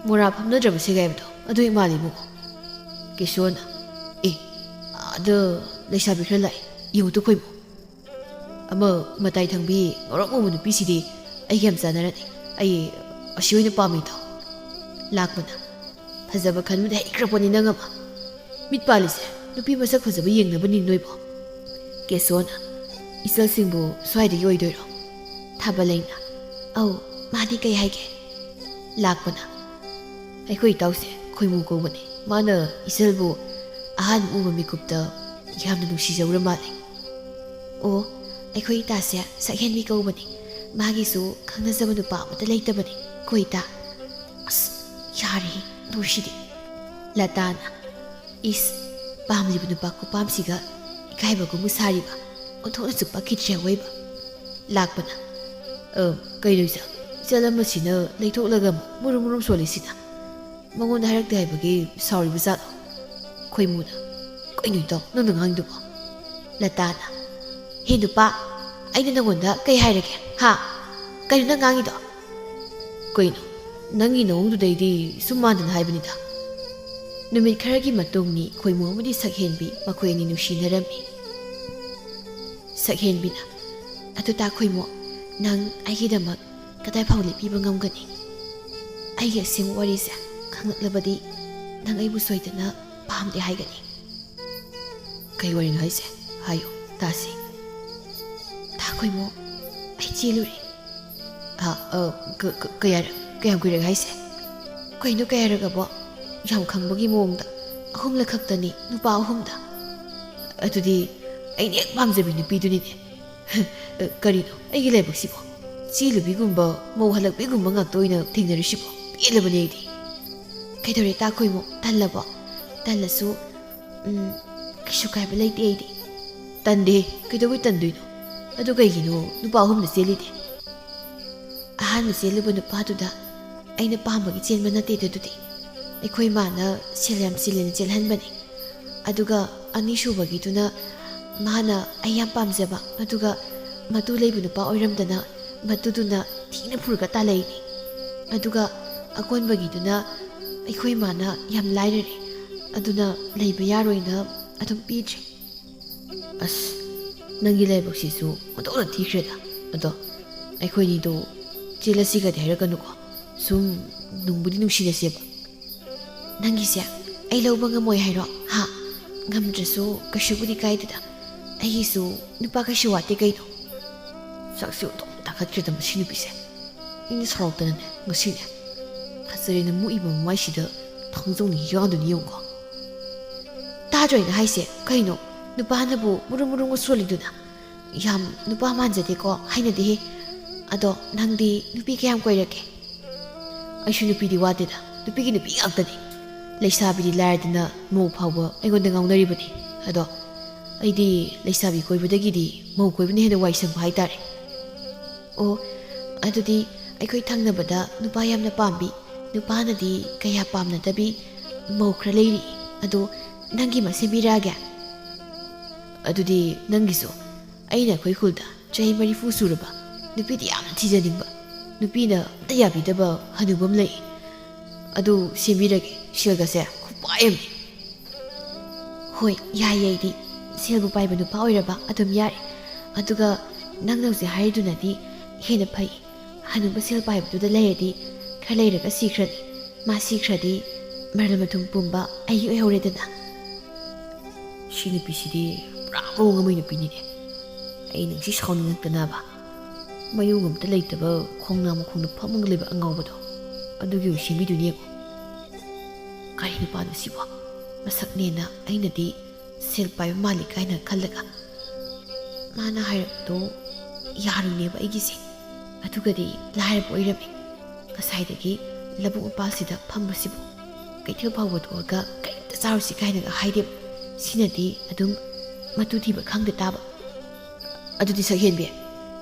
ꯃꯣꯔꯥ ꯐꯝꯅꯗ꯭ꯔꯕ ꯁꯦꯒꯥꯏꯕꯗꯣ ꯑꯗꯨ ꯍꯦꯛ ꯃꯥꯜꯂꯤ ꯏꯕꯨꯡꯉꯣ꯫ ꯀꯦꯁꯣꯅ, ꯑꯦ, ꯑꯗ ꯂꯩꯁꯥꯕꯤ ꯈꯔ ꯂꯥꯛꯑꯦ, ꯌꯦꯡꯉꯨꯇꯣ ꯈꯣꯏꯃꯨ꯫ ꯑꯃ ꯃꯇꯥꯏ ꯊꯪꯕꯤ ꯉꯧꯔꯣꯛ ꯉꯧꯕ ꯅꯨꯄꯤꯁꯤꯗꯤ ꯑꯩꯒ ꯌꯥꯝ ꯆꯥꯟꯅꯔꯅꯤ꯫ ꯑꯩ ꯑꯁꯤ ꯑꯣꯏꯅ ꯄꯥꯝꯃꯤꯗꯣ꯫ ꯂꯥꯛꯄꯅ, ꯐꯖꯕ ꯈꯟꯕꯗ ꯍꯩꯈ꯭ꯔꯄꯣꯠꯅꯤ ꯅꯪ ꯑꯃ꯫ ꯃꯤꯠ ꯄꯥꯜꯂꯤꯁꯦ ꯅꯨꯄꯤ ꯃꯁꯛ ꯐꯖꯕ ꯌꯦꯡꯅꯕꯅꯤ ꯅꯣꯏꯕꯣ꯫ ꯀꯦꯁꯣꯅ, ꯏꯆꯜꯁꯤꯡꯕꯨ ꯁ꯭ꯋꯥꯏꯗꯒꯤ ꯑꯣꯏꯗꯣꯏꯔꯣ? ꯊꯥꯕꯂꯩꯅ, ꯑꯧ, ꯃꯥꯗꯤ ꯀꯩ ꯍꯥꯏꯒꯦ? ꯂꯥꯛꯄꯅ, ꯑꯩꯈꯣꯏ ꯏꯇꯥꯎꯁꯦ ꯈꯣꯏꯃꯨ ꯀꯧꯕꯅꯦ꯫ ꯃꯥꯅ ꯏꯆꯜꯕꯨ ꯑꯍꯥꯟꯕ ꯎꯕ ꯃꯤꯀꯨꯞꯇ ꯌꯥꯝꯅ ꯅꯨꯡꯁꯤꯖꯧꯔ ꯃꯥꯜꯂꯦ꯫ ꯑꯣ, ꯑꯩꯈꯣꯏ ꯏꯇꯥꯁꯦ ꯁꯛꯍꯦꯟꯕꯤ ꯀꯧꯕꯅꯤ꯫ ꯃꯥꯒꯤꯁꯨ ꯈꯪꯅꯖꯕ ꯅꯨꯄꯥ ꯑꯃꯠꯇ ꯂꯩꯇꯕꯅꯤ꯫ ꯀꯣ ꯏꯇꯥ? ꯑꯁ, ꯌꯥꯔꯦꯍꯦ, ꯅꯣꯏꯁꯤꯗꯤ꯫ ꯂꯇꯥꯅ, ꯏꯁ, ꯄꯥꯝꯂꯤꯕ ꯅꯨꯄꯥ ꯈꯨꯄꯥꯝꯁꯤꯒ ꯏꯀꯥꯏꯕꯒꯨꯝꯕ ꯁꯥꯔꯤꯕ, ꯑꯣꯟꯊꯣꯛꯅꯁꯨ ꯄꯛꯈꯤꯗ꯭ꯔꯦ ꯑꯋꯣꯏꯕ꯫ ꯂꯥꯛꯄꯅ, ꯑ, ꯀꯩꯅꯣ ꯏꯆꯜ, ꯏꯆꯜ ꯑꯃꯁꯤꯅ ꯂꯩꯊꯣꯛꯂꯒ ꯃꯨꯔꯨꯝ ꯃꯨꯔꯨꯝ ꯁꯣꯜꯂꯤꯁꯤꯅ? ꯃꯉꯣꯟꯗ ꯍꯥꯏꯔꯛꯇꯦ ꯍꯥꯏꯕꯒꯤ ꯁꯥꯎꯔꯤꯕ ꯖꯥꯠꯂꯣ? ꯈꯣꯏꯃꯨꯅ, ꯀꯩꯅꯣ ꯏꯇꯥꯎ ꯅꯪꯅ ꯉꯥꯡꯉꯤꯗꯨꯕꯣ? ꯂꯇꯥꯅ, ꯍꯦ ꯅꯨꯄꯥ, ꯑꯩꯅ ꯅꯪꯉꯣꯟꯗ ꯀꯩ ꯍꯥꯏꯔꯒꯦ? ꯍꯥ? ꯀꯩꯅꯣ ꯅꯪ ꯉꯥꯡꯉꯤꯗꯣ? ꯀꯩꯅꯣ? ꯅꯪꯒꯤ ꯅꯑꯣꯡꯗꯨꯗꯩꯗꯤ ꯁꯨꯝ ꯃꯥꯟꯗꯅ ꯍꯥꯏꯕꯅꯤꯗ꯫ ꯅꯨꯃꯤꯠ ꯈꯔꯒꯤ ꯃꯇꯨꯡꯅꯤ ꯈꯣꯏꯃꯨ ꯑꯃꯗꯤ ꯁꯛꯍꯦꯟꯕꯤ ꯃꯈꯣꯏ ꯑꯅꯤ ꯅꯨꯡꯁꯤꯅꯔꯝꯃꯤ꯫ ꯁꯛꯍꯦꯟꯕꯤꯅ, "ꯑꯗꯨ ꯇꯥ ꯈꯣꯏꯃꯨ, ꯅꯪ ꯑꯩꯒꯤꯗꯃꯛ ꯀꯗꯥꯏ ꯐꯥꯎ ꯂꯦꯞꯄꯤꯕ ꯉꯝꯒꯅꯤ? ꯑꯩꯒꯤ ꯑꯁꯦꯡꯕ ꯋꯥꯔꯤꯁꯦ ꯈꯪꯂꯛꯂꯕꯗꯤ ꯅꯪ ꯑꯩꯕꯨ ꯁꯣꯏꯗꯅ ꯄꯥꯝꯗꯦ ꯍꯥꯏꯒꯅꯤ꯫" "ꯀꯩ ꯋꯥꯔꯤꯅꯣ ꯍꯥꯏꯁꯦ? ꯍꯥꯏꯌꯨ, ꯇꯥꯁꯤ꯫" "ꯇꯥ ꯈꯣꯏꯃꯨ, ꯑꯩ ꯆꯦꯜꯂꯨꯔꯦ꯫" "ꯍꯥ? ꯑ, ꯀ-, ꯀ-, ꯀꯌꯥꯔꯛ? ꯀꯌꯥꯝ ꯀꯨꯏꯔꯒꯦ ꯍꯥꯏꯁꯦ?" "ꯀꯩꯅꯣ ꯀꯌꯥꯔꯛ ꯑꯕꯣ? ꯌꯥꯝ ꯈꯪꯕꯒꯤ ꯃꯑꯣꯡꯗ꯫ ꯑꯍꯨꯝꯂꯛ ꯈꯛꯇꯅꯤ, ꯅꯨꯄꯥ ꯑꯍꯨꯝꯗ꯫" "ꯑꯗꯨꯗꯤ ꯑꯩꯅ ꯍꯦꯛ ꯄꯥꯝꯖꯕꯤ ꯅꯨꯄꯤꯗꯨꯅꯤꯅꯦ꯫" "ꯑ, ꯀꯔꯤꯅꯣ ꯑꯩꯒꯤ ꯂꯥꯏꯕꯛꯁꯤꯕꯣ? ꯆꯦꯜꯂꯨꯕꯤꯒꯨꯝꯕ, ꯃꯧ ꯍꯜꯂꯛꯄꯤꯒꯨꯝꯕ ꯉꯥꯛꯇ ꯑꯣꯏꯅ ꯊꯦꯡꯅꯔꯤꯁꯤꯕꯣ? ꯄꯦꯜꯂꯕꯅꯦ ꯑꯩꯗꯤ꯫" "ꯀꯩꯗꯧꯔꯦ ꯇꯥ ꯈꯣꯏꯃꯨ? ꯇꯜꯂꯕꯣ?" "ꯇꯜꯂꯁꯨ, ꯎꯝ, ꯀꯩꯁꯨ ꯀꯥꯏꯕ ꯂꯩꯇꯦ ꯑꯩꯗꯤ꯫" "ꯇꯟꯗꯦ, ꯀꯩꯗꯧꯕꯩ ꯇꯟꯗꯣꯏꯅꯣ? ꯑꯗꯨ ꯀꯩꯒꯤꯅꯣ ꯅꯨꯄꯥ ꯑꯍꯨꯝꯗ ꯆꯦꯜꯂꯤꯗꯤ?" "ꯑꯍꯥꯟꯕ ꯆꯦꯜꯂꯨꯕ ꯅꯨꯄꯥꯗꯨꯗ ꯑꯩꯅ ꯄꯥꯝꯕꯒꯤ ꯆꯦꯟꯕ ꯅꯠꯇꯦꯗ ꯑꯗꯨꯗꯤ꯫ ꯑꯩꯈꯣꯏ ꯃꯥꯅ ꯁꯦꯜ ꯌꯥꯝ ꯆꯤꯜꯂꯦꯅ ꯆꯦꯜꯍꯟꯕꯅꯤ꯫ ꯑꯗꯨꯒ ꯑꯅꯤꯁꯨꯕꯒꯤꯗꯨꯅ ꯃꯥꯅ ꯑꯩ ꯌꯥꯝ ꯄꯥꯝꯖꯕ, ꯑꯗꯨꯒ ꯃꯇꯨ ꯂꯩꯕ ꯅꯨꯄꯥ ꯑꯣꯏꯔꯝꯗꯅ ꯃꯇꯨꯗꯨꯅ ꯊꯤꯅ ꯐꯨꯔꯒ ꯇꯥꯜꯂꯛꯏꯅꯤ꯫ ꯑꯗꯨꯒ ꯑꯀꯣꯟꯕꯒꯤꯗꯨꯅ ꯑꯩꯈꯣꯏ ꯃꯥꯅ ꯌꯥꯝ ꯂꯥꯏꯔꯔꯦ, ꯑꯗꯨꯅ ꯂꯩꯕ ꯌꯥꯔꯣꯏꯅ ꯑꯗꯨꯝ ꯄꯤꯗ꯭ꯔꯦ꯫" "ꯑꯁ, ꯅꯪꯒꯤ ꯂꯥꯏꯕꯛꯁꯤꯁꯨ ꯑꯣꯟꯊꯣꯛꯅ ꯊꯤꯈ꯭ꯔꯦꯗ꯫ ꯑꯗꯣ ꯑꯩꯈꯣꯏꯅꯤꯗꯣ ꯆꯦꯜꯂꯁꯤꯒꯗꯤ ꯍꯥꯏꯔꯛꯀꯅꯨꯀꯣ꯫ ꯁꯨꯝ ꯅꯨꯡꯕꯨꯗꯤ ꯅꯨꯡꯁꯤꯅꯁꯦꯕ꯫" "ꯅꯪꯒꯤꯁꯦ ꯑꯩ ꯂꯧꯕ ꯉꯝꯃꯣꯏ ꯍꯥꯏꯔꯣ? ꯍꯥ? ꯉꯝꯗ꯭ꯔꯁꯨ ꯀꯩꯁꯨꯕꯨꯗꯤ ꯀꯥꯏꯗꯦꯗ꯫ ꯑꯩꯒꯤꯁꯨ ꯅꯨꯄꯥ ꯀꯩꯁꯨ ꯋꯥꯠꯇꯦ ꯀꯩꯅꯣ꯫" ꯁꯛꯁꯤ ꯑꯣꯟꯊꯣꯛꯅ ꯇꯥꯈꯠꯈ꯭ꯔꯦꯗ ꯃꯁꯤ ꯅꯨꯄꯤꯁꯦ꯫ ꯑꯩꯅ ꯁꯥꯎꯔꯛꯇꯅꯅꯦ ꯉꯁꯤꯅꯦ ꯐꯖꯔꯦꯅ ꯃꯨꯛꯏꯕ ꯃꯃꯥꯏꯁꯤꯗ ꯊꯥꯡꯖꯧꯅ ꯌꯥꯟꯗꯨꯅ ꯌꯦꯡꯉꯨꯀꯣ꯫ "ꯇꯥꯗ꯭ꯔꯣ ꯑꯩꯅ ꯍꯥꯏꯁꯦ? ꯀꯩꯅꯣ ꯅꯨꯄꯥꯅꯕꯨ ꯃꯨꯔꯨꯝ ꯃꯨꯔꯨꯝꯒ ꯁꯣꯜꯂꯤꯗꯨꯅ? ꯌꯥꯝ ꯅꯨꯄꯥ ꯃꯥꯟꯖꯗꯦꯀꯣ, ꯍꯩꯅꯗꯦꯍꯦ꯫ ꯑꯗꯣ ꯅꯪꯗꯤ ꯅꯨꯄꯤ ꯀꯌꯥꯝ ꯀꯣꯏꯔꯒꯦ?" "ꯑꯩꯁꯨ ꯅꯨꯄꯤꯗꯤ ꯋꯥꯠꯇꯦꯗ, ꯅꯨꯄꯤꯒꯤ ꯅꯨꯄꯤ ꯉꯥꯛꯇꯅꯤ꯫ ꯂꯩꯁꯥꯕꯤꯗꯤ ꯂꯥꯏꯔꯗꯅ ꯃꯧ ꯐꯥꯎꯕ ꯑꯩꯉꯣꯟꯗ ꯉꯥꯎꯅꯔꯤꯕꯅꯤ꯫ ꯑꯗꯣ ꯑꯩꯗꯤ ꯂꯩꯁꯥꯕꯤ ꯀꯣꯏꯕꯗꯒꯤꯗꯤ ꯃꯧ ꯀꯣꯏꯕꯅ ꯍꯦꯟꯅ ꯋꯥꯏ ꯁꯪꯕ ꯍꯥꯏꯇꯥꯔꯦ꯫" "ꯑꯣ, ꯑꯗꯨꯗꯤ ꯑꯩꯈꯣꯏ ꯊꯪꯅꯕꯗ ꯅꯨꯄꯥ ꯌꯥꯝꯅ ꯄꯥꯝꯕꯤ, ꯅꯨꯄꯥꯅꯗꯤ ꯀꯌꯥ ꯄꯥꯝꯅꯗꯕꯤ ꯃꯧ ꯈꯔ ꯂꯩꯔꯤ꯫ ꯑꯗꯣ ꯅꯪꯒꯤ ꯑꯃ ꯁꯦꯝꯕꯤꯔꯛꯑꯒꯦ?" "ꯑꯗꯨꯗꯤ ꯅꯪꯒꯤꯁꯨ ꯑꯩꯅ ꯑꯩꯈꯣꯏ ꯈꯨꯜꯗ ꯆꯍꯤ ꯃꯔꯤꯐꯨ ꯁꯨꯔꯕ, ꯅꯨꯄꯤꯗꯤ ꯌꯥꯝꯅ ꯊꯤꯖꯅꯤꯡꯕ, ꯅꯨꯄꯤꯅ ꯑꯝꯇ ꯌꯥꯕꯤꯗꯕ ꯍꯅꯨꯕ ꯑꯃ ꯂꯩ꯫ ꯑꯗꯨ ꯁꯦꯝꯕꯤꯔꯒꯦ, ꯁꯦꯜꯒꯁꯦ ꯈꯨꯄꯥꯏ ꯑꯃꯅꯤ꯫ ꯍꯣꯏ, ꯌꯥꯏꯌꯦ, ꯑꯩꯗꯤ ꯁꯦꯜꯕꯨ ꯄꯥꯏꯕ ꯅꯨꯄꯥ ꯑꯣꯏꯔꯕ ꯑꯗꯨꯝ ꯌꯥꯔꯦ꯫ ꯑꯗꯨꯒ ꯅꯪꯅ ꯍꯧꯖꯤꯛ ꯍꯥꯏꯔꯤꯗꯨꯅꯗꯤ ꯍꯦꯟꯅ ꯐꯩ꯫ ꯍꯅꯨꯕ ꯁꯦꯜ ꯄꯥꯏꯕꯗꯨꯗ ꯂꯩꯔꯗꯤ ꯈꯔ ꯂꯩꯔꯒ ꯁꯤꯈ꯭ꯔꯅꯤ꯫ ꯃꯥ ꯁꯤꯈ꯭ꯔꯗꯤ ꯃꯔꯜ ꯃꯊꯨꯝ ꯄꯨꯝꯕ ꯑꯩꯒꯤ ꯑꯣꯏꯍꯧꯔꯦꯗꯅ꯫ ꯁꯤ ꯅꯨꯄꯤꯁꯤꯗꯤ ꯄꯨꯔꯥ ꯃꯑꯣꯡ ꯑꯃꯒꯤ ꯅꯨꯄꯤꯅꯤꯅꯦ꯫ ꯑꯩ ꯅꯪꯁꯤ ꯁꯥꯎꯅꯤꯡꯉꯛꯇꯅꯕ꯫ ꯃꯌꯨꯝ ꯑꯝꯇ ꯂꯩꯇꯕ, ꯈꯣꯡꯅꯥꯡ ꯃꯈꯣꯡꯗ ꯐꯝꯃꯒ ꯂꯩꯕ ꯑꯉꯥꯎꯕꯗꯣ, ꯑꯗꯨꯒꯤ ꯑꯣꯏ ꯁꯦꯝꯕꯤꯗꯣꯏꯅꯦ ꯌꯦꯡꯉꯣ꯫ ꯀꯔꯤ ꯅꯨꯄꯥꯅꯣ ꯁꯤꯕꯣ? ꯃꯁꯛꯅꯦꯅ ꯑꯩꯅꯗꯤ ꯁꯦꯜ ꯄꯥꯏꯕ ꯃꯥꯜꯂꯤ ꯀꯥꯏꯅ ꯈꯜꯂꯒ꯫ ꯃꯥꯅ ꯍꯥꯏꯔꯛꯄꯗꯣ ꯌꯥꯔꯨꯅꯦꯕ ꯑꯩꯒꯤꯁꯦ꯫ ꯑꯗꯨꯒꯗꯤ ꯂꯥꯏꯔꯕ ꯑꯣꯏꯔꯝꯃꯦ꯫ ꯉꯁꯥꯏꯗꯒꯤ ꯂꯧꯕꯨꯛ ꯃꯄꯥꯜꯁꯤꯗ ꯐꯝꯕꯁꯤꯕꯨ ꯀꯩꯊꯦꯜ ꯐꯥꯎꯕ ꯊꯣꯛꯑꯒ ꯀꯔꯤꯝꯇ ꯆꯥꯔꯨꯁꯤ ꯀꯥꯏꯅꯒ ꯍꯥꯏꯗꯦꯕ꯫ ꯁꯤꯅꯗꯤ ꯑꯗꯨꯝ ꯃꯇꯨ ꯊꯤꯕ ꯈꯪꯗ ꯇꯥꯕ꯫ ꯑꯗꯨꯗꯤ ꯁꯛꯍꯦꯟꯕꯤ,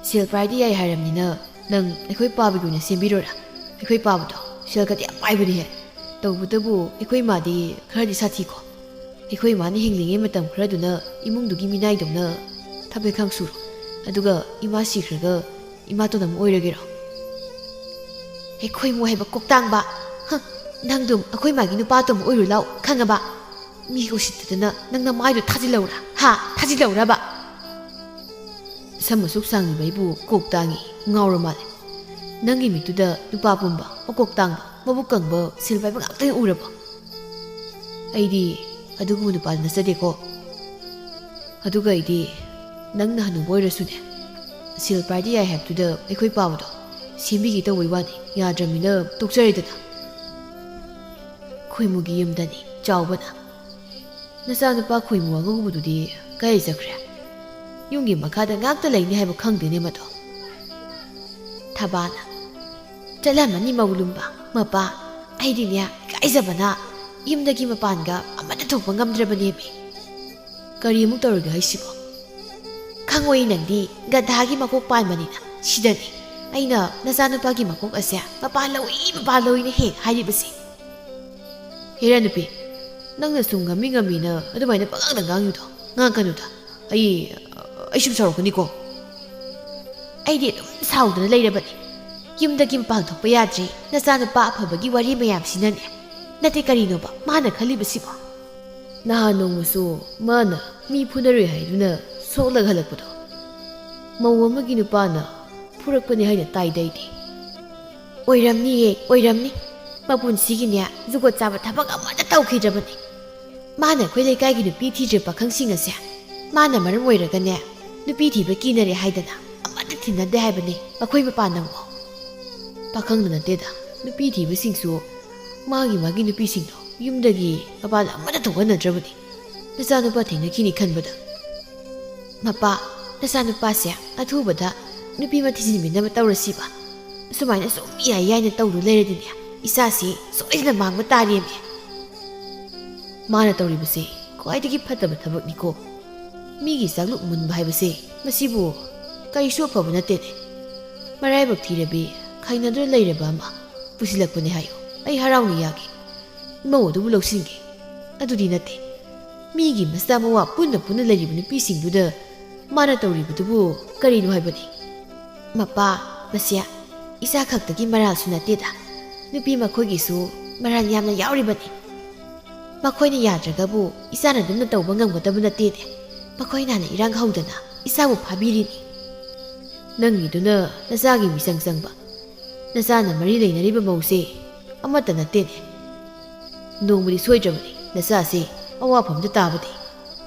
ꯁꯦꯜ ꯄꯥꯏꯔꯗꯤ ꯌꯥꯏ ꯍꯥꯏꯔꯕꯅꯤꯅ ꯅꯪ ꯑꯩꯈꯣꯏ ꯄꯥꯕꯒꯤ ꯑꯣꯏꯅ ꯁꯦꯝꯕꯤꯔꯣꯔꯥ? ꯑꯩꯈꯣꯏ ꯄꯥꯕꯗꯣ ꯁꯦꯜꯒꯗꯤ ꯌꯥꯝ ꯄꯥꯏꯕꯅꯤꯍꯦ꯫ ꯇꯧꯕꯇꯕꯨ ꯑꯩꯈꯣꯏ ꯏꯃꯥꯗꯤ ꯈꯔꯗꯤ ꯁꯥꯊꯤꯀꯣ꯫ ꯑꯩꯈꯣꯏ ꯏꯃꯥꯅ ꯍꯤꯡꯂꯤꯉꯩ ꯃꯇꯝ ꯈꯔꯗꯨꯅ ꯏꯃꯨꯡꯗꯨꯒꯤ ꯃꯤꯅꯥꯏꯗꯧꯅ ꯊꯕꯛ ꯏꯪꯈꯥꯡ ꯁꯨꯔꯣ꯫ ꯑꯗꯨꯒ ꯏꯃꯥ ꯁꯤꯈ꯭ꯔꯒ ꯏꯃꯥꯇꯣꯟ ꯑꯃ ꯑꯣꯏꯔꯒꯦꯔꯣ? ꯑꯩꯈꯣꯏ ꯃꯣ ꯍꯥꯏꯕ ꯀꯣꯛꯇꯥꯡꯕ꯫ ꯍ, ꯅꯪꯗꯨꯝ ꯑꯩꯈꯣꯏ ꯃꯥꯒꯤ ꯅꯨꯄꯥ ꯑꯇꯣꯝꯕ ꯑꯣꯏꯔꯨ ꯂꯥꯎ, ꯈꯪꯉꯕ? ꯃꯤꯒ ꯎꯁꯤꯠꯇꯗꯅ ꯅꯪ ꯅꯃꯥꯏꯗꯣ ꯊꯥꯖꯤꯜꯂꯧꯔꯥ? ꯍꯥ? ꯊꯥꯖꯤꯜꯂꯧꯔꯕ? ꯁꯝ ꯑꯁꯨꯛ ꯁꯥꯡꯉꯤꯕ ꯑꯩꯕꯨ ꯀꯣꯛ ꯇꯥꯡꯉꯤ, ꯉꯥꯎꯔ ꯃꯥꯜꯂꯦ꯫ ꯅꯪꯒꯤ ꯃꯤꯠꯇꯨꯗ ꯅꯨꯄꯥ ꯄꯨꯝꯕ, ꯃꯀꯣꯛ ꯇꯥꯡꯕ, ꯃꯕꯨꯛ ꯀꯪꯕ, ꯁꯦꯜ ꯄꯥꯏꯕ ꯉꯥꯛꯇ ꯎꯔꯕꯣ? ꯑꯩꯗꯤ ꯑꯗꯨꯒꯨꯝꯕ ꯅꯨꯄꯥꯗ ꯅꯠꯆꯗꯦꯀꯣ꯫ ꯑꯗꯨꯒ ꯑꯩꯗꯤ ꯅꯪꯅ ꯍꯅꯨꯕ ꯑꯣꯏꯔꯁꯨꯅꯦ, ꯁꯦꯜ ꯄꯥꯏꯔꯗꯤ ꯌꯥꯏ ꯍꯥꯏꯕꯗꯨꯗ ꯑꯩꯈꯣꯏ ꯄꯥꯕꯗꯣ ꯁꯦꯝꯕꯤꯒꯦ ꯇꯧꯕꯩ ꯋꯥꯅꯤ, ꯌꯥꯗ꯭ꯔꯃꯤꯅ ꯇꯣꯛꯆꯔꯦꯗꯅ꯫ ꯈꯣꯏꯃꯨꯒꯤ ꯌꯨꯝꯗꯅꯤ ꯆꯥꯎꯕꯅ꯫ "ꯅꯆꯥꯅꯨꯄꯥ ꯈꯣꯏꯃꯨ ꯑꯉꯧꯕꯗꯨꯗꯤ ꯀꯥꯏ ꯆꯠꯈ꯭ꯔꯦ? ꯌꯨꯝꯒꯤ ꯃꯈꯥꯗ ꯉꯥꯛꯇ ꯂꯩꯅꯤ ꯍꯥꯏꯕ ꯈꯪꯗꯦꯅꯦ ꯃꯗꯣ?" ꯊꯕꯥꯅ, "ꯆꯠꯂꯝꯃꯅꯤ ꯃꯧ ꯂꯨꯝꯕ꯫ ꯃꯄꯥ, ꯑꯩꯗꯤꯅꯦ ꯏꯀꯥꯏꯖꯕꯅ ꯌꯨꯝꯗꯒꯤ ꯃꯄꯥꯟꯒ ꯑꯃꯠꯇ ꯊꯣꯛꯄ ꯉꯝꯗ꯭ꯔꯕꯅꯦꯃꯤ꯫" "ꯀꯔꯤ ꯑꯃꯨꯛ ꯇꯧꯔꯒꯦ ꯍꯥꯏꯁꯤꯕꯣ?" "ꯈꯪꯉꯣꯏ ꯅꯪꯗꯤ, ꯒꯙꯥꯒꯤ ꯃꯀꯣꯛ ꯄꯥꯟꯕꯅꯤꯅ꯫ ꯁꯤꯗꯅꯤ ꯑꯩꯅ ꯅꯆꯥꯅꯨꯄꯥꯒꯤ ꯃꯀꯣꯛ ꯑꯁꯦ ꯃꯄꯥ ꯂꯧꯏ, ꯃꯄꯥ ꯂꯧꯏꯅ ꯍꯦꯛ ꯍꯥꯏꯔꯤꯕꯁꯦ꯫" "ꯍꯦꯔꯥ ꯅꯨꯄꯤ, ꯅꯪꯅ ꯁꯨꯝ ꯉꯝꯃꯤ ꯉꯝꯃꯤꯅ ꯑꯗꯨꯃꯥꯏꯅ ꯄꯉꯥꯡꯗ ꯉꯥꯡꯉꯤꯗꯣ ꯉꯥꯡꯒꯅꯨꯗ꯫ ꯑꯩ, ꯑꯩ ꯁꯨꯝ ꯁꯥꯎꯔꯛꯀꯅꯤꯀꯣ꯫" ꯑꯩꯗꯤ ꯑꯗꯨꯝ ꯁꯥꯎꯗꯨꯅ ꯂꯩꯔꯕꯅꯤ꯫ ꯌꯨꯝꯗꯒꯤ ꯃꯄꯥꯟ ꯊꯣꯛꯄ ꯌꯥꯗ꯭ꯔꯤ, ꯅꯆꯥꯅꯨꯄꯥ ꯑꯐꯕꯒꯤ ꯋꯥꯔꯤ ꯃꯌꯥꯝꯁꯤꯅꯅꯦ꯫ ꯅꯠꯇꯦ, ꯀꯔꯤꯅꯣꯕ ꯃꯥꯅ ꯈꯜꯂꯤꯕꯁꯤꯕꯣ? ꯅꯍꯥꯟ ꯅꯣꯡꯃꯁꯨ ꯃꯥꯅ ꯃꯤ ꯐꯨꯅꯔꯨꯏ ꯍꯥꯏꯗꯨꯅ ꯁꯣꯛꯂꯒ ꯍꯜꯂꯛꯄꯗꯣ, ꯃꯧ ꯑꯃꯒꯤ ꯅꯨꯄꯥꯅ ꯐꯨꯔꯛꯄꯅꯤ ꯍꯥꯏꯅ ꯇꯥꯏꯗ ꯑꯩꯗꯤ꯫ ꯑꯣꯏꯔꯝꯅꯤꯌꯦ, ꯑꯣꯏꯔꯝꯅꯤ꯫ ꯃꯄꯨꯟꯁꯤꯒꯤꯅꯦ ꯖꯨꯒꯣꯠ ꯆꯥꯕ ꯊꯕꯛ ꯑꯃꯠꯇ ꯇꯧꯈꯤꯗ꯭ꯔꯕꯅꯤ꯫ ꯃꯥꯅ ꯑꯩꯈꯣꯏ ꯂꯩꯀꯥꯏꯒꯤ ꯅꯨꯄꯤ ꯊꯤꯗ꯭ꯔꯤꯕ ꯄꯥꯈꯪꯁꯤꯡ ꯑꯁꯦ ꯃꯥꯅ ꯃꯔꯝ ꯑꯣꯏꯔꯒꯅꯦ ꯅꯨꯄꯤ ꯊꯤꯕ ꯀꯤꯅꯔꯦ ꯍꯥꯏꯗꯅ ꯑꯃꯠꯇ ꯊꯤꯅꯗꯦ ꯍꯥꯏꯕꯅꯤ ꯃꯈꯣꯏ ꯃꯄꯥꯟ ꯅꯪꯕꯨ꯫ ꯄꯥꯈꯪꯗ ꯅꯠꯇꯦꯗ, ꯅꯨꯄꯤ ꯊꯤꯕꯁꯤꯡꯁꯨ ꯃꯥꯒꯤ ꯃꯥꯒꯤ ꯅꯨꯄꯤꯁꯤꯡꯗꯣ ꯌꯨꯝꯗꯒꯤ ꯃꯄꯥꯟ ꯑꯃꯠꯇ ꯊꯣꯛꯍꯟꯅꯗ꯭ꯔꯕꯅꯤ꯫ ꯅꯆꯥꯅꯨꯄꯥ ꯊꯦꯡꯅꯈꯤꯅꯤ ꯈꯟꯕꯗ꯫ ꯃꯄꯥ, ꯅꯆꯥꯅꯨꯄꯥꯁꯦ ꯑꯊꯨꯕꯗ ꯅꯨꯄꯤ ꯑꯃ ꯊꯤꯖꯤꯟꯕꯤꯅꯕ ꯇꯧꯔꯁꯤꯕ꯫ ꯑꯁꯨꯃꯥꯏꯅ ꯁꯨꯝ ꯌꯥꯏ ꯌꯥꯏꯅ ꯇꯧꯗꯨ ꯂꯩꯔꯗꯤꯅꯦ ꯏꯆꯥꯁꯤ ꯁꯣꯏꯗꯅ ꯃꯥꯡꯕ ꯇꯥꯔꯦꯃꯦ꯫ ꯃꯥꯅ ꯇꯧꯔꯤꯕꯁꯦ ꯈ꯭ꯋꯥꯏꯗꯒꯤ ꯐꯠꯇꯕ ꯊꯕꯛꯅꯤꯀꯣ꯫ ꯃꯤꯒꯤ ꯆꯥꯛꯂꯨꯛ ꯃꯨꯟꯕ ꯍꯥꯏꯕꯁꯦ ꯃꯁꯤꯕꯨ ꯀꯔꯤꯁꯨ ꯑꯐꯕ ꯅꯠꯇꯦꯅꯦ꯫ ꯃꯔꯥꯏꯕꯛ ꯊꯤꯔꯕꯤ ꯈꯥꯏꯅꯗꯨꯅ ꯂꯩꯔꯕ ꯑꯃ ꯄꯨꯁꯤꯜꯂꯛꯄꯅꯦ ꯍꯥꯏꯌꯨ, ꯑꯩ ꯍꯔꯥꯎꯅ ꯌꯥꯒꯦ꯫ ꯏꯃꯧ ꯑꯗꯨꯕꯨ ꯂꯧꯁꯤꯟꯒꯦ꯫ ꯑꯗꯨꯗꯤ ꯅꯠꯇꯦ꯫ ꯃꯤꯒꯤ ꯃꯆꯥ ꯃꯋꯥ ꯄꯨꯟꯅ ꯄꯨꯟꯅ ꯂꯩꯔꯤꯕ ꯅꯨꯄꯤꯁꯤꯡꯗꯨꯗ ꯃꯥꯅ ꯇꯧꯔꯤꯕꯗꯨꯕꯨ ꯀꯔꯤꯅꯣ ꯍꯥꯏꯕꯅꯤ? ꯃꯄꯥ, ꯃꯁꯤ ꯏꯆꯥ ꯈꯛꯇꯒꯤ ꯃꯔꯥꯜꯁꯨ ꯅꯠꯇꯦꯗ꯫ ꯅꯨꯄꯤ ꯃꯈꯣꯏꯒꯤꯁꯨ ꯃꯔꯥꯜ ꯌꯥꯝꯅ ꯌꯥꯎꯔꯤꯕꯅꯤ꯫ ꯃꯈꯣꯏꯅ ꯌꯥꯗ꯭ꯔꯒꯕꯨ ꯏꯆꯥꯅ ꯑꯗꯨꯝꯅ ꯇꯧꯕ ꯉꯝꯒꯗꯕ ꯅꯠꯇꯦꯅꯦ꯫ ꯃꯈꯣꯏꯅ ꯍꯥꯟꯅ ꯏꯔꯥꯡ ꯍꯧꯗꯅ ꯏꯆꯥꯕꯨ ꯐꯥꯕꯤꯔꯤꯅꯤ꯫ ꯅꯪꯒꯤꯗꯨꯅ ꯅꯆꯥꯒꯤ ꯃꯤꯆꯪ ꯆꯪꯕ꯫ ꯅꯆꯥꯅ ꯃꯔꯤ ꯂꯩꯅꯔꯤꯕ ꯃꯧꯁꯦ ꯑꯃꯠꯇ ꯅꯠꯇꯦꯅꯦ꯫ ꯅꯣꯡꯃꯗꯤ ꯁꯣꯏꯗ꯭ꯔꯕꯅꯤ ꯅꯆꯥꯁꯦ ꯑꯋꯥꯐꯝꯗ ꯇꯥꯕꯗꯤ꯫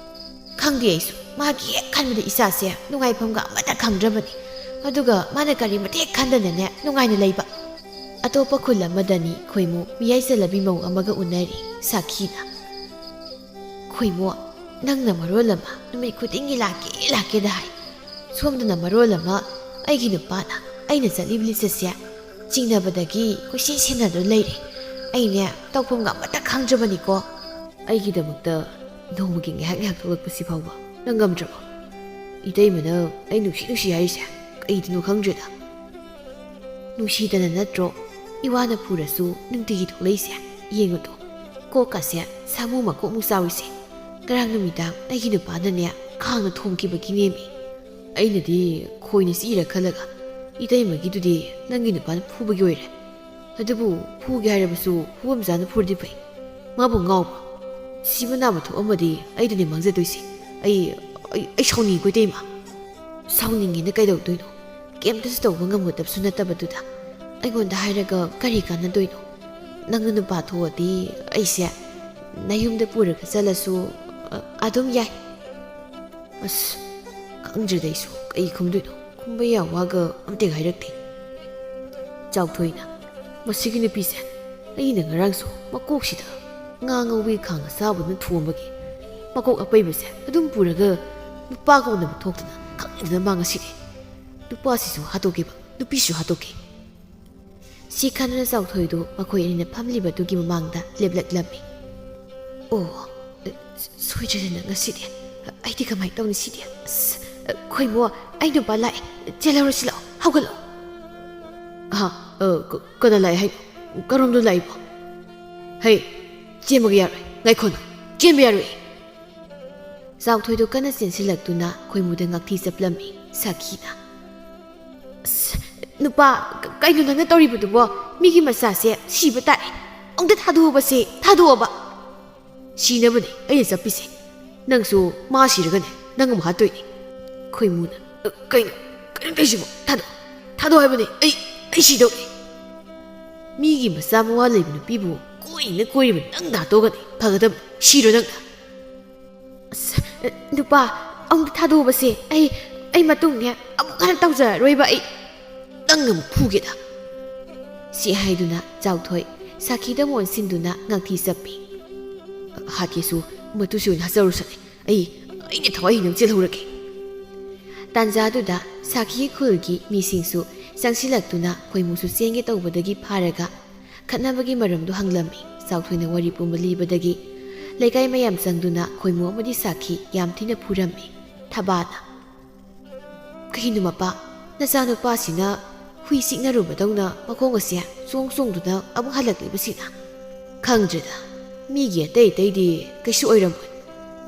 ꯈꯪꯗꯦ ꯑꯩꯁꯨ, ꯃꯥꯒꯤ ꯍꯦꯛ ꯈꯟꯕꯗ ꯏꯆꯥꯁꯦ ꯅꯨꯡꯉꯥꯏꯐꯝꯒ ꯑꯃꯠꯇ ꯈꯪꯗ꯭ꯔꯕꯅꯤ꯫ ꯑꯗꯨꯒ ꯃꯥꯅ ꯀꯔꯤꯃꯇ ꯍꯦꯛ ꯈꯟꯗꯅꯅꯦ ꯅꯨꯡꯉꯥꯏꯅ ꯂꯩꯕ꯫ ꯑꯇꯣꯞꯄ ꯈꯨꯜ ꯑꯃꯗꯅꯤ ꯈꯣꯏꯃꯨ ꯃꯤꯌꯥꯏ ꯆꯜꯂꯕꯤ ꯃꯧ ꯑꯃꯒ ꯎꯅꯔꯤ ꯁꯥꯈꯤꯅ꯫ ꯈꯣꯏꯃꯨ, ꯅꯪꯅ ꯃꯔꯣꯜ ꯑꯃ ꯅꯨꯃꯤꯠ ꯈꯨꯗꯤꯡꯒꯤ ꯂꯥꯛꯀꯦ ꯂꯥꯛꯀꯦꯗ ꯍꯥꯏ꯫ ꯁꯣꯝꯗꯅ ꯃꯔꯣꯜ ꯑꯃ ꯑꯩꯒꯤ ꯅꯨꯄꯥꯅ ꯑꯩꯅ ꯆꯠꯂꯤꯕ ꯂꯤꯆꯠꯁꯦ ꯆꯤꯡꯅꯕꯗꯒꯤ ꯀꯣꯏꯁꯦꯟ ꯁꯦꯟꯅꯗꯨꯅ ꯂꯩꯔꯦ꯫ ꯑꯩꯅꯦ ꯇꯧꯐꯝꯒ ꯑꯃꯠꯇ ꯈꯪꯗ꯭ꯔꯕꯅꯤꯀꯣ꯫ ꯑꯩꯒꯤꯗꯃꯛꯇ ꯅꯣꯡꯃꯒꯤ ꯉꯥꯏꯍꯥꯛ ꯉꯥꯏꯍꯥꯛ ꯊꯣꯛꯂꯛꯄꯁꯤ ꯐꯥꯎꯕ ꯅꯪ ꯉꯝꯗ꯭ꯔꯕꯣ? ꯏꯇꯩꯃꯅ ꯑꯩ ꯅꯨꯡꯁꯤ ꯅꯨꯡꯁꯤ ꯍꯥꯏꯔꯤꯁꯦ ꯀꯩꯗꯅꯣ ꯈꯪꯗ꯭ꯔꯦꯗ꯫ ꯅꯨꯡꯁꯤꯗꯅ ꯅꯠꯇ꯭ꯔꯣ ꯏꯋꯥꯅ ꯐꯨꯔꯁꯨ ꯅꯨꯡꯇꯤꯒꯤ ꯊꯣꯛꯂꯛꯏꯁꯦ? ꯌꯦꯡꯉꯨꯗꯣ, ꯀꯣꯛꯀꯁꯦ ꯁꯥꯃꯨ ꯃꯀꯣꯛꯃꯨꯛ ꯆꯥꯎꯔꯤꯁꯦ꯫ ꯉꯔꯥꯡ ꯅꯨꯃꯤꯗꯥꯡ ꯑꯩꯒꯤ ꯅꯨꯄꯥꯅꯅꯦ ꯈꯥꯡꯅ ꯊꯣꯝꯈꯤꯕꯒꯤꯅꯦꯃꯤ꯫ ꯑꯩꯅꯗꯤ ꯈꯣꯏꯅ ꯆꯤꯛꯏꯔ ꯈꯜꯂꯒ, ꯏꯇꯩꯃꯒꯤꯗꯨꯗꯤ ꯅꯪꯒꯤ ꯅꯨꯄꯥꯅ ꯐꯨꯕꯒꯤ ꯑꯣꯏꯔꯦ꯫ ꯑꯗꯨꯕꯨ ꯐꯨꯒꯦ ꯍꯥꯏꯔꯕꯁꯨ ꯐꯨꯐꯝ ꯆꯥꯅ ꯐꯨꯔꯗꯤ ꯐꯩ꯫ ꯃꯥꯕꯨ ꯉꯥꯎꯕ꯭ꯔꯣ? ꯁꯤꯕ ꯅꯥꯕ ꯊꯣꯛꯑꯝꯃꯗꯤ ꯑꯩꯗꯨꯅꯦ ꯃꯥꯡꯖꯗꯣꯏꯁꯦ꯫ ꯑꯩ, ꯑꯩ, ꯑꯩ ꯁꯥꯎꯅꯤꯡꯉꯤꯀꯣ ꯏꯇꯩꯃ꯫ ꯁꯥꯎꯅꯤꯡꯉꯦꯅ ꯀꯩꯗꯧꯗꯣꯏꯅꯣ? ꯀꯩꯝꯇꯁꯨ ꯇꯧꯕ ꯉꯝꯒꯗꯕꯁꯨ ꯅꯠꯇꯕꯗꯨꯗ ꯑꯩꯉꯣꯟꯗ ꯍꯥꯏꯔꯒ ꯀꯔꯤ ꯀꯥꯟꯅꯗꯣꯏꯅꯣ? ꯅꯪꯅ ꯅꯨꯄꯥ ꯊꯣꯛꯑꯗꯤ ꯑꯩꯁꯦ ꯅꯌꯨꯝꯗ ꯄꯨꯔꯒ ꯆꯠꯂꯁꯨ, ꯑ, ꯑꯗꯨꯝ ꯌꯥꯏ꯫ ꯑꯁ, ꯈꯪꯗ꯭ꯔꯦꯗ ꯑꯩꯁꯨ ꯀꯩ ꯈꯨꯝꯗꯣꯏꯅꯣ꯫ ꯈꯨꯝꯕ ꯌꯥ ꯋꯥꯒ ꯑꯝꯇ ꯍꯥꯏꯔꯛꯇꯦ꯫ ꯆꯥꯎꯊꯣꯏꯅ, "ꯃꯁꯤꯒꯤ ꯅꯨꯄꯤꯁꯦ, ꯑꯩꯅ ꯉꯔꯥꯡꯁꯨ ꯃꯀꯣꯛꯁꯤꯗ ꯉꯥ ꯉꯧꯕꯒꯤ ꯈꯥꯡ ꯑꯁꯥꯕꯗꯨꯅ ꯊꯣꯝꯕꯒꯤ ꯃꯀꯣꯛ ꯑꯄꯩꯕꯁꯦ ꯑꯗꯨꯝ ꯄꯨꯔꯒ ꯅꯨꯄꯥꯒ ꯎꯅꯕ ꯊꯣꯛꯇꯅ ꯈꯪꯗꯦꯗꯅ ꯃꯥ ꯉꯁꯤꯗꯤ꯫ ꯅꯨꯄꯥꯁꯤꯁꯨ ꯍꯥꯠꯇꯣꯛꯀꯦꯕ, ꯅꯨꯄꯤꯁꯨ ꯍꯥꯠꯇꯣꯛꯀꯦ"꯫ ꯁꯤ ꯈꯟꯗꯨꯅ ꯆꯥꯎꯊꯣꯏꯗꯨ ꯃꯈꯣꯏ ꯑꯅꯤꯅ ꯐꯝꯂꯤꯕꯗꯨꯒꯤ ꯃꯃꯥꯡꯗ ꯂꯦꯞꯂꯛꯂꯝꯃꯤ꯫ "ꯑꯣ, ꯁꯣꯏꯗ꯭ꯔꯦꯗꯅ ꯉꯁꯤꯗꯤ꯫ ꯑꯩꯗꯤ ꯀꯃꯥꯏꯅ ꯇꯧꯅꯤ ꯁꯤꯗꯤ? ꯑꯁ, ꯈꯣꯏꯃꯣ, ꯑꯩ ꯅꯨꯄꯥ ꯂꯥꯛꯑꯦ꯫ ꯆꯦꯜꯍꯧꯔꯁꯤ ꯂꯥꯛꯑꯣ, ꯍꯧꯒꯠꯂꯣ"꯫ "ꯍꯥ? ꯑ, ꯀ-, ꯀꯅꯥ ꯂꯥꯛꯑꯦ ꯍꯥꯏꯅꯣ? ꯀꯔꯣꯝꯗ ꯂꯥꯛꯏꯕꯣ? ꯍꯩ, ꯆꯦꯟꯕꯒ ꯌꯥꯔꯣꯏ꯫ ꯉꯥꯏꯈꯣ ꯅꯪ꯫ ꯆꯦꯟꯕ ꯌꯥꯔꯣꯏ"꯫ ꯆꯥꯎꯊꯣꯏꯗꯣ ꯀꯟꯅ ꯆꯦꯟꯁꯤꯜꯂꯛꯇꯨꯅ ꯈꯣꯏꯃꯨꯗ ꯉꯥꯛꯊꯤ ꯆꯞꯂꯝꯃꯤ ꯁꯥꯈꯤꯅ꯫ "ꯑꯁ, ꯅꯨꯄꯥ, ꯀ-, ꯀꯩꯅꯣ ꯅꯪꯅ ꯇꯧꯔꯤꯕꯗꯨꯕꯣ? ꯃꯤꯒꯤ ꯃꯆꯥꯁꯦ ꯁꯤꯕ ꯇꯥꯔꯦ꯫ ꯑꯃꯨꯛꯇ ꯊꯥꯗꯣꯛꯑꯕꯁꯦ, ꯊꯥꯗꯣꯛꯑꯕ"꯫ "ꯁꯤꯅꯕꯅꯦ ꯑꯩꯅ ꯆꯞꯄꯤꯁꯦ꯫ ꯅꯪꯁꯨ ꯃꯥ ꯁꯤꯔꯒꯅꯦ ꯅꯪ ꯑꯃꯨꯛ ꯍꯥꯠꯇꯣꯏꯅꯦ"꯫ ꯈꯣꯏꯃꯨꯅ, "ꯑ, ꯀꯩꯅꯣ, ꯀꯩꯅꯣ ꯇꯧꯔꯤꯁꯤꯕꯣ? ꯊꯥꯗꯣꯛ, ꯊꯥꯗꯣꯛ ꯍꯥꯏꯕꯅꯦ꯫ ꯑꯩ, ꯑꯩ ꯁꯤꯗꯧꯔꯦ"꯫ "ꯃꯤꯒꯤ ꯃꯆꯥ ꯃꯋꯥ ꯂꯩꯕ ꯅꯨꯄꯤꯕꯨ ꯀꯣꯏꯅ ꯀꯣꯏꯔꯤꯕ ꯅꯪ ꯍꯥꯠꯇꯣꯛꯑꯒꯅꯦ ꯐꯒꯗꯕꯅꯦ꯫ ꯁꯤꯔꯣ ꯅꯪꯅ"꯫ "ꯑꯁ, ꯅꯨꯄꯥ, ꯑꯃꯨꯛꯇ ꯊꯥꯗꯣꯛꯑꯕꯁꯦ꯫ ꯑꯩ, ꯑꯩ ꯃꯇꯨꯡꯅꯦ ꯑꯃꯨꯛ ꯍꯟꯅ ꯇꯧꯖꯔꯔꯣꯏꯕ ꯑꯩ꯫ ꯅꯪ ꯑꯃꯨꯛ ꯐꯨꯒꯦꯗ"꯫ ꯁꯤ ꯍꯥꯏꯗꯨꯅ ꯆꯥꯎꯊꯣꯏ ꯁꯥꯈꯤꯗ ꯑꯃꯨꯛ ꯑꯣꯟꯁꯤꯟꯗꯨꯅ ꯉꯥꯛꯊꯤ ꯆꯞꯄꯤ꯫ "ꯍꯥꯠꯀꯦꯁꯨ ꯃꯇꯨꯁꯤ ꯑꯣꯏꯅ ꯍꯥꯠꯆꯔꯨꯁꯅꯦ꯫ ꯑꯩ, ꯑꯩꯅ ꯊꯋꯥꯏ ꯍꯤꯡꯅꯕ ꯆꯦꯜꯍꯧꯔꯒꯦ"꯫ ꯇꯥꯟꯖꯥꯗꯨꯗ ꯁꯥꯈꯤꯒꯤ ꯈꯨꯜꯒꯤ ꯃꯤꯁꯤꯡꯁꯨ ꯆꯪꯁꯤꯜꯂꯛꯇꯨꯅ ꯈꯣꯏꯃꯨꯁꯨ ꯆꯦꯟꯒꯦ ꯇꯧꯕꯗꯒꯤ ꯐꯥꯔꯒ ꯈꯠꯅꯕꯒꯤ ꯃꯔꯝꯗꯨ ꯍꯪꯂꯝꯃꯤ꯫ ꯆꯥꯎꯊꯣꯏꯅ ꯋꯥꯔꯤ ꯄꯨꯝꯕ ꯂꯤꯕꯗꯒꯤ ꯂꯩꯀꯥꯏ ꯃꯌꯥꯝ ꯆꯪꯗꯨꯅ ꯈꯣꯏꯃꯨ ꯑꯃꯗꯤ ꯁꯥꯈꯤ ꯌꯥꯝ ꯊꯤꯅ ꯐꯨꯔꯝꯃꯤ꯫ ꯊꯕꯥꯅ, "ꯀꯩꯅꯣ ꯃꯄꯥ, ꯅꯆꯥꯅꯨꯄꯥꯁꯤꯅ ꯍꯨꯏ ꯆꯤꯛꯅꯔꯨꯕꯗꯧꯅ ꯃꯈꯣꯡ ꯑꯁꯦ ꯆꯣꯡ ꯆꯣꯡꯗꯨꯅ ꯑꯃꯨꯛ ꯍꯜꯂꯛꯂꯤꯕꯁꯤꯅ?" "ꯈꯪꯗ꯭ꯔꯦꯗ, ꯃꯤꯒꯤ ꯑꯇꯩ ꯑꯇꯩꯗꯤ ꯀꯩꯁꯨ ꯑꯣꯏꯔꯝꯃꯣꯏ꯫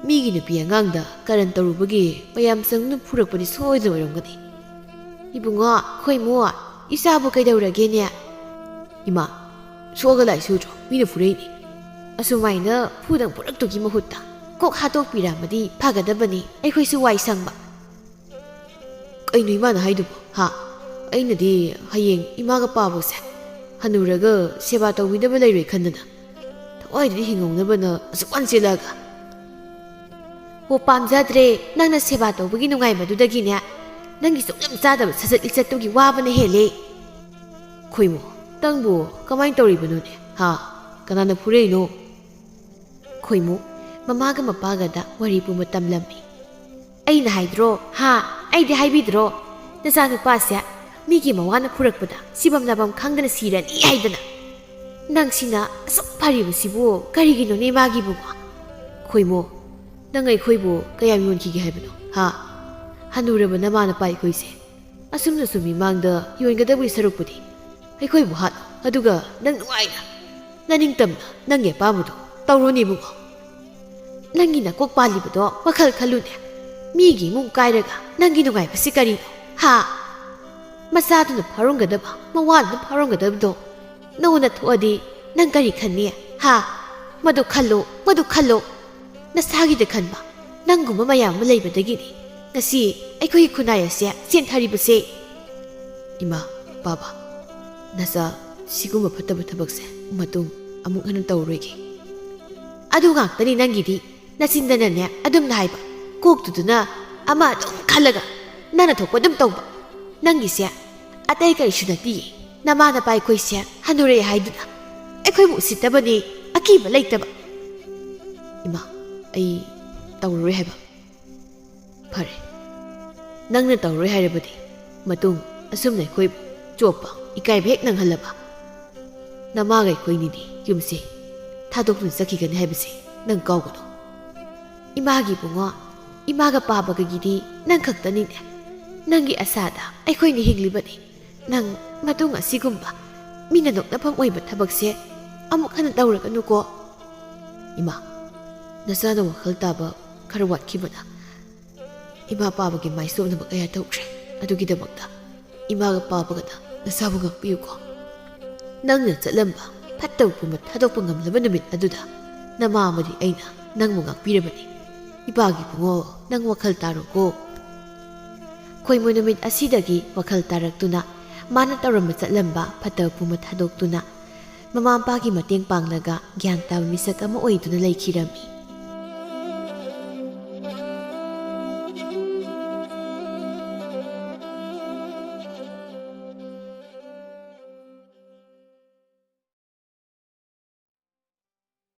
ꯃꯤꯒꯤ ꯅꯨꯄꯤ ꯑꯉꯥꯡꯗ ꯀꯔꯟ ꯇꯧꯔꯨꯕꯒꯤ ꯃꯌꯥꯝ ꯆꯪꯗꯨꯅ ꯐꯨꯔꯛꯄꯗꯤ ꯁꯣꯏꯗꯅ ꯑꯣꯏꯔꯝꯒꯅꯤ"꯫ "ꯏꯕꯨꯡꯉꯣ, ꯈꯣꯏꯃꯨ, ꯏꯆꯥꯕꯨ ꯀꯩꯗꯧꯔꯒꯦꯅꯦ?" "ꯏꯃꯥ, ꯁꯣꯛꯑꯒ ꯂꯥꯏ ꯁꯨꯗ꯭ꯔꯣ? ꯃꯤꯅ ꯐꯨꯔꯛꯏꯅꯦ꯫ ꯑꯁꯨꯃꯥꯏꯅ ꯐꯨꯗꯪ ꯐꯨꯔꯛꯇꯨꯒꯤ ꯃꯍꯨꯠꯇ ꯀꯣꯛ ꯍꯥꯠꯇꯣꯛꯄꯤꯔꯝꯃꯗꯤ ꯐꯒꯗꯕꯅꯤ, ꯑꯩꯈꯣꯏꯁꯨ ꯋꯥꯏ ꯁꯪꯕ꯫" "ꯀꯩꯅꯣ ꯏꯃꯥꯅ ꯍꯥꯏꯗꯨꯕꯣ, ꯍꯥ? ꯑꯩꯅꯗꯤ ꯍꯌꯦꯡ ꯏꯃꯥꯒ ꯄꯥꯕꯁꯦ ꯍꯅꯨꯔꯒ ꯁꯦꯕꯥ ꯇꯧꯕꯤꯅꯕ ꯂꯩꯔꯣꯏ ꯈꯟꯗꯅ ꯊꯋꯥꯏꯗꯨꯗꯤ ꯍꯤꯡꯍꯧꯅꯕꯅ ꯑꯁꯨꯛ ꯋꯥꯅ ꯆꯦꯜꯂꯛꯑꯒ꯫" "ꯍꯣ, ꯄꯥꯝꯖꯗ꯭ꯔꯦ꯫ ꯅꯪꯅ ꯁꯦꯕꯥ ꯇꯧꯕꯒꯤ ꯅꯨꯡꯉꯥꯏꯕꯗꯨꯗꯒꯤꯅꯦ, ꯅꯪꯒꯤ ꯆꯨꯛꯂꯝ ꯆꯥꯗꯕ ꯁꯖꯠ ꯂꯤꯆꯠꯇꯨꯒꯤ ꯋꯥꯕꯅ ꯍꯦꯜꯂꯦ꯫" "ꯈꯣꯏꯃꯨ, ꯅꯪꯕꯨ ꯀꯃꯥꯏꯅ ꯇꯧꯔꯤꯕꯅꯣꯅꯦ, ꯍꯥ? ꯀꯅꯥꯅ ꯐꯨꯔꯛꯏꯅꯣ?" ꯈꯣꯏꯃꯨ, ꯃꯃꯥꯒ ꯃꯄꯥꯒꯗ ꯋꯥꯔꯤ ꯄꯨꯝꯕ ꯇꯝꯂꯝꯃꯤ꯫ "ꯑꯩꯅ ꯍꯥꯏꯗ꯭ꯔꯣ, ꯍꯥ? ꯑꯩꯗꯤ ꯍꯥꯏꯕꯤꯗ꯭ꯔꯣ? ꯅꯆꯥꯅꯨꯄꯥꯁꯦ ꯃꯤꯒꯤ ꯃꯋꯥꯅ ꯐꯨꯔꯛꯄꯗ ꯁꯤꯐꯝ ꯂꯥꯐꯝ ꯈꯪꯗꯅ ꯁꯤꯔꯅꯤ ꯍꯥꯏꯗꯅ꯫ ꯅꯪꯁꯤꯅ ꯑꯁꯨꯛ ꯐꯔꯤꯕꯁꯤꯕꯨ ꯀꯔꯤꯒꯤꯅꯣꯅꯦ ꯃꯥꯒꯤꯕꯨ?" "ꯈꯣꯏꯃꯨ, ꯅꯪ ꯑꯩꯈꯣꯏꯕꯨ ꯀꯌꯥꯝ ꯌꯣꯟꯈꯤꯒꯦ ꯍꯥꯏꯕꯅꯣ, ꯍꯥ? ꯍꯅꯨꯔꯕ ꯅꯃꯥ ꯅꯄꯥ ꯑꯩꯈꯣꯏꯁꯦ ꯑꯁꯨꯝꯅ ꯁꯨꯝ ꯃꯤꯃꯥꯡꯗ ꯌꯣꯟꯒꯗꯕꯒꯤ ꯁꯔꯨꯛꯄꯨꯗꯤ ꯑꯩꯈꯣꯏꯕꯨ ꯍꯥꯠꯂꯣ, ꯑꯗꯨꯒ ꯅꯪ ꯅꯨꯡꯉꯥꯏꯅ ꯅꯅꯤꯡꯇꯝꯅ ꯅꯪꯒꯤ ꯑꯄꯥꯝꯕꯗꯣ ꯇꯧꯔꯣꯅꯦ ꯏꯕꯨꯡꯉꯣ꯫ ꯅꯪꯒꯤ ꯅꯀꯣꯛ ꯄꯥꯜꯂꯤꯕꯗꯣ ꯋꯥꯈꯜ ꯈꯜꯂꯨꯅꯦ꯫ ꯃꯤꯒꯤ ꯏꯃꯨꯡ ꯀꯥꯏꯔꯒ ꯅꯪꯒꯤ ꯅꯨꯡꯉꯥꯏꯕꯁꯤ ꯀꯔꯤꯅꯣ, ꯍꯥ? ꯃꯆꯥꯗꯨꯅ ꯐꯥꯔꯝꯒꯗꯕ, ꯃꯋꯥꯗꯨꯅ ꯐꯥꯔꯝꯒꯗꯕꯗꯣ ꯅꯉꯣꯟꯗ ꯊꯣꯛꯑꯗꯤ ꯅꯪ ꯀꯔꯤ ꯈꯟꯅꯤ, ꯍꯥ? ꯃꯗꯨ ꯈꯜꯂꯣ, ꯃꯗꯨ ꯈꯜꯂꯣ꯫ ꯅꯁꯥꯒꯤꯗ ꯈꯟꯕ ꯅꯪꯒꯨꯝꯕ ꯃꯌꯥꯝ ꯑꯃ ꯂꯩꯕꯗꯒꯤꯗꯤ ꯉꯁꯤ ꯑꯩꯈꯣꯏꯒꯤ ꯈꯨꯟꯅꯥꯏ ꯑꯁꯦ ꯆꯦꯟꯊꯔꯤꯕꯁꯦ꯫" "ꯏꯃꯥ, ꯄꯥꯕ, ꯅꯆꯥ ꯁꯤꯒꯨꯝꯕ ꯐꯠꯇꯕ ꯊꯕꯛꯁꯦ ꯃꯇꯨꯡ ꯑꯃꯨꯛ ꯍꯟꯅ ꯇꯧꯔꯣꯏꯒꯦ꯫" "ꯑꯗꯨ ꯉꯥꯛꯇꯅꯤ ꯅꯪꯒꯤꯗꯤ꯫ ꯅꯆꯤꯟꯗꯅꯅꯦ ꯑꯗꯨꯝꯅ ꯍꯥꯏꯕ, ꯀꯣꯛꯇꯨꯗꯅ ꯑꯃ ꯑꯗꯨꯝ ꯈꯜꯂꯒ ꯅꯪꯅ ꯊꯣꯛꯄ ꯑꯗꯨꯝ ꯇꯧꯕ꯫ ꯅꯪꯒꯤꯁꯦ ꯑꯇꯩ ꯀꯔꯤꯁꯨ ꯅꯠꯇꯤꯌꯦ, ꯅꯃꯥ ꯅꯄꯥ ꯑꯩꯈꯣꯏꯁꯦ ꯍꯟꯅꯨꯔꯛꯑꯦ ꯍꯥꯏꯗꯨꯅ ꯑꯩꯈꯣꯏꯕꯨ ꯎꯁꯤꯠꯇꯕꯅꯤ, ꯑꯀꯤꯕ ꯂꯩꯇꯕ꯫" "ꯏꯃꯥ, ꯑꯩ ꯇꯧꯔꯔꯣꯏ ꯍꯥꯏꯕ꯫" "ꯐꯔꯦ, ꯅꯪꯅ ꯇꯧꯔꯣꯏ ꯍꯥꯏꯔꯕꯗꯤ ꯃꯇꯨꯡ ꯑꯁꯨꯝꯅ ꯑꯩꯈꯣꯏ ꯆꯣꯞꯄ, ꯏꯀꯥꯏꯕ ꯍꯦꯛ ꯅꯪꯍꯜꯂꯕ ꯅꯃꯥꯒ ꯑꯩꯈꯣꯏꯅꯤꯗꯤ ꯌꯨꯝꯁꯦ ꯊꯥꯗꯣꯛꯇꯨꯅ ꯆꯠꯈꯤꯒꯅꯤ ꯍꯥꯏꯕꯁꯦ ꯅꯪ ꯀꯥꯎꯒꯅꯨ꯫ ꯏꯃꯥꯒꯤ ꯏꯕꯨꯡꯉꯣ, ꯏꯃꯥꯒ ꯄꯥꯕꯒꯒꯤꯗꯤ ꯅꯪ ꯈꯛꯇꯅꯤꯅꯦ꯫ ꯅꯪꯒꯤ ꯑꯁꯥꯗ ꯑꯩꯈꯣꯏꯅ ꯍꯤꯡꯂꯤꯕꯅꯤ꯫ ꯅꯪ ꯃꯇꯨꯡ ꯑꯁꯤꯒꯨꯝꯕ ꯃꯤꯅ ꯅꯣꯛꯅꯐꯝ ꯑꯣꯏꯕ ꯊꯕꯛꯁꯦ ꯑꯃꯨꯛ ꯍꯟꯅ ꯇꯧꯔꯒꯅꯨꯀꯣ꯫" "ꯏꯃꯥ, ꯅꯆꯥꯅ ꯋꯥꯈꯜ ꯇꯥꯕ ꯈꯔ ꯋꯥꯠꯈꯤꯕꯅ ꯏꯃꯥ ꯄꯥꯕꯒꯤ ꯃꯥꯏ ꯁꯣꯛꯅꯕ ꯀꯌꯥ ꯇꯧꯈ꯭ꯔꯦ꯫ ꯑꯗꯨꯒꯤꯗꯃꯛꯇ ꯏꯃꯥꯒ ꯄꯥꯕꯒꯅ ꯅꯁꯥꯕꯨ ꯉꯥꯛꯄꯤꯌꯨꯀꯣ꯫ ꯅꯪꯅ ꯆꯠꯂꯝꯕ ꯐꯠꯇꯕ ꯄꯨꯝꯕ ꯊꯥꯗꯣꯛꯄ ꯉꯝꯂꯕ ꯅꯨꯃꯤꯠ ꯑꯗꯨꯗ ꯅꯃꯥ ꯑꯃꯗꯤ ꯑꯩꯅ ꯅꯪꯕꯨ ꯉꯥꯛꯄꯤꯔꯕꯅꯤ꯫ ꯏꯄꯥꯒꯤ ꯏꯕꯨꯡꯉꯣ, ꯅꯪ ꯋꯥꯈꯜ ꯇꯥꯔꯣꯀꯣ꯫ ꯈꯣꯏꯃꯨ ꯅꯨꯃꯤꯠ ꯑꯁꯤꯗꯒꯤ ꯋꯥꯈꯜ ꯇꯥꯔꯛꯇꯨꯅ, ꯃꯥꯅ ꯇꯧꯔꯝꯕ ꯆꯠꯂꯝꯕ ꯐꯠꯇꯕ ꯄꯨꯝꯕ ꯊꯥꯗꯣꯛꯇꯨꯅ, ꯃꯃꯥ ꯃꯄꯥꯒꯤ ꯃꯇꯦꯡ ꯄꯥꯡꯂꯒ ꯒ꯭ꯌꯥꯟ ꯇꯥꯕ ꯃꯤꯁꯛ ꯑꯃ ꯑꯣꯏꯗꯨꯅ ꯂꯩꯈꯤꯔꯝꯃꯤ꯫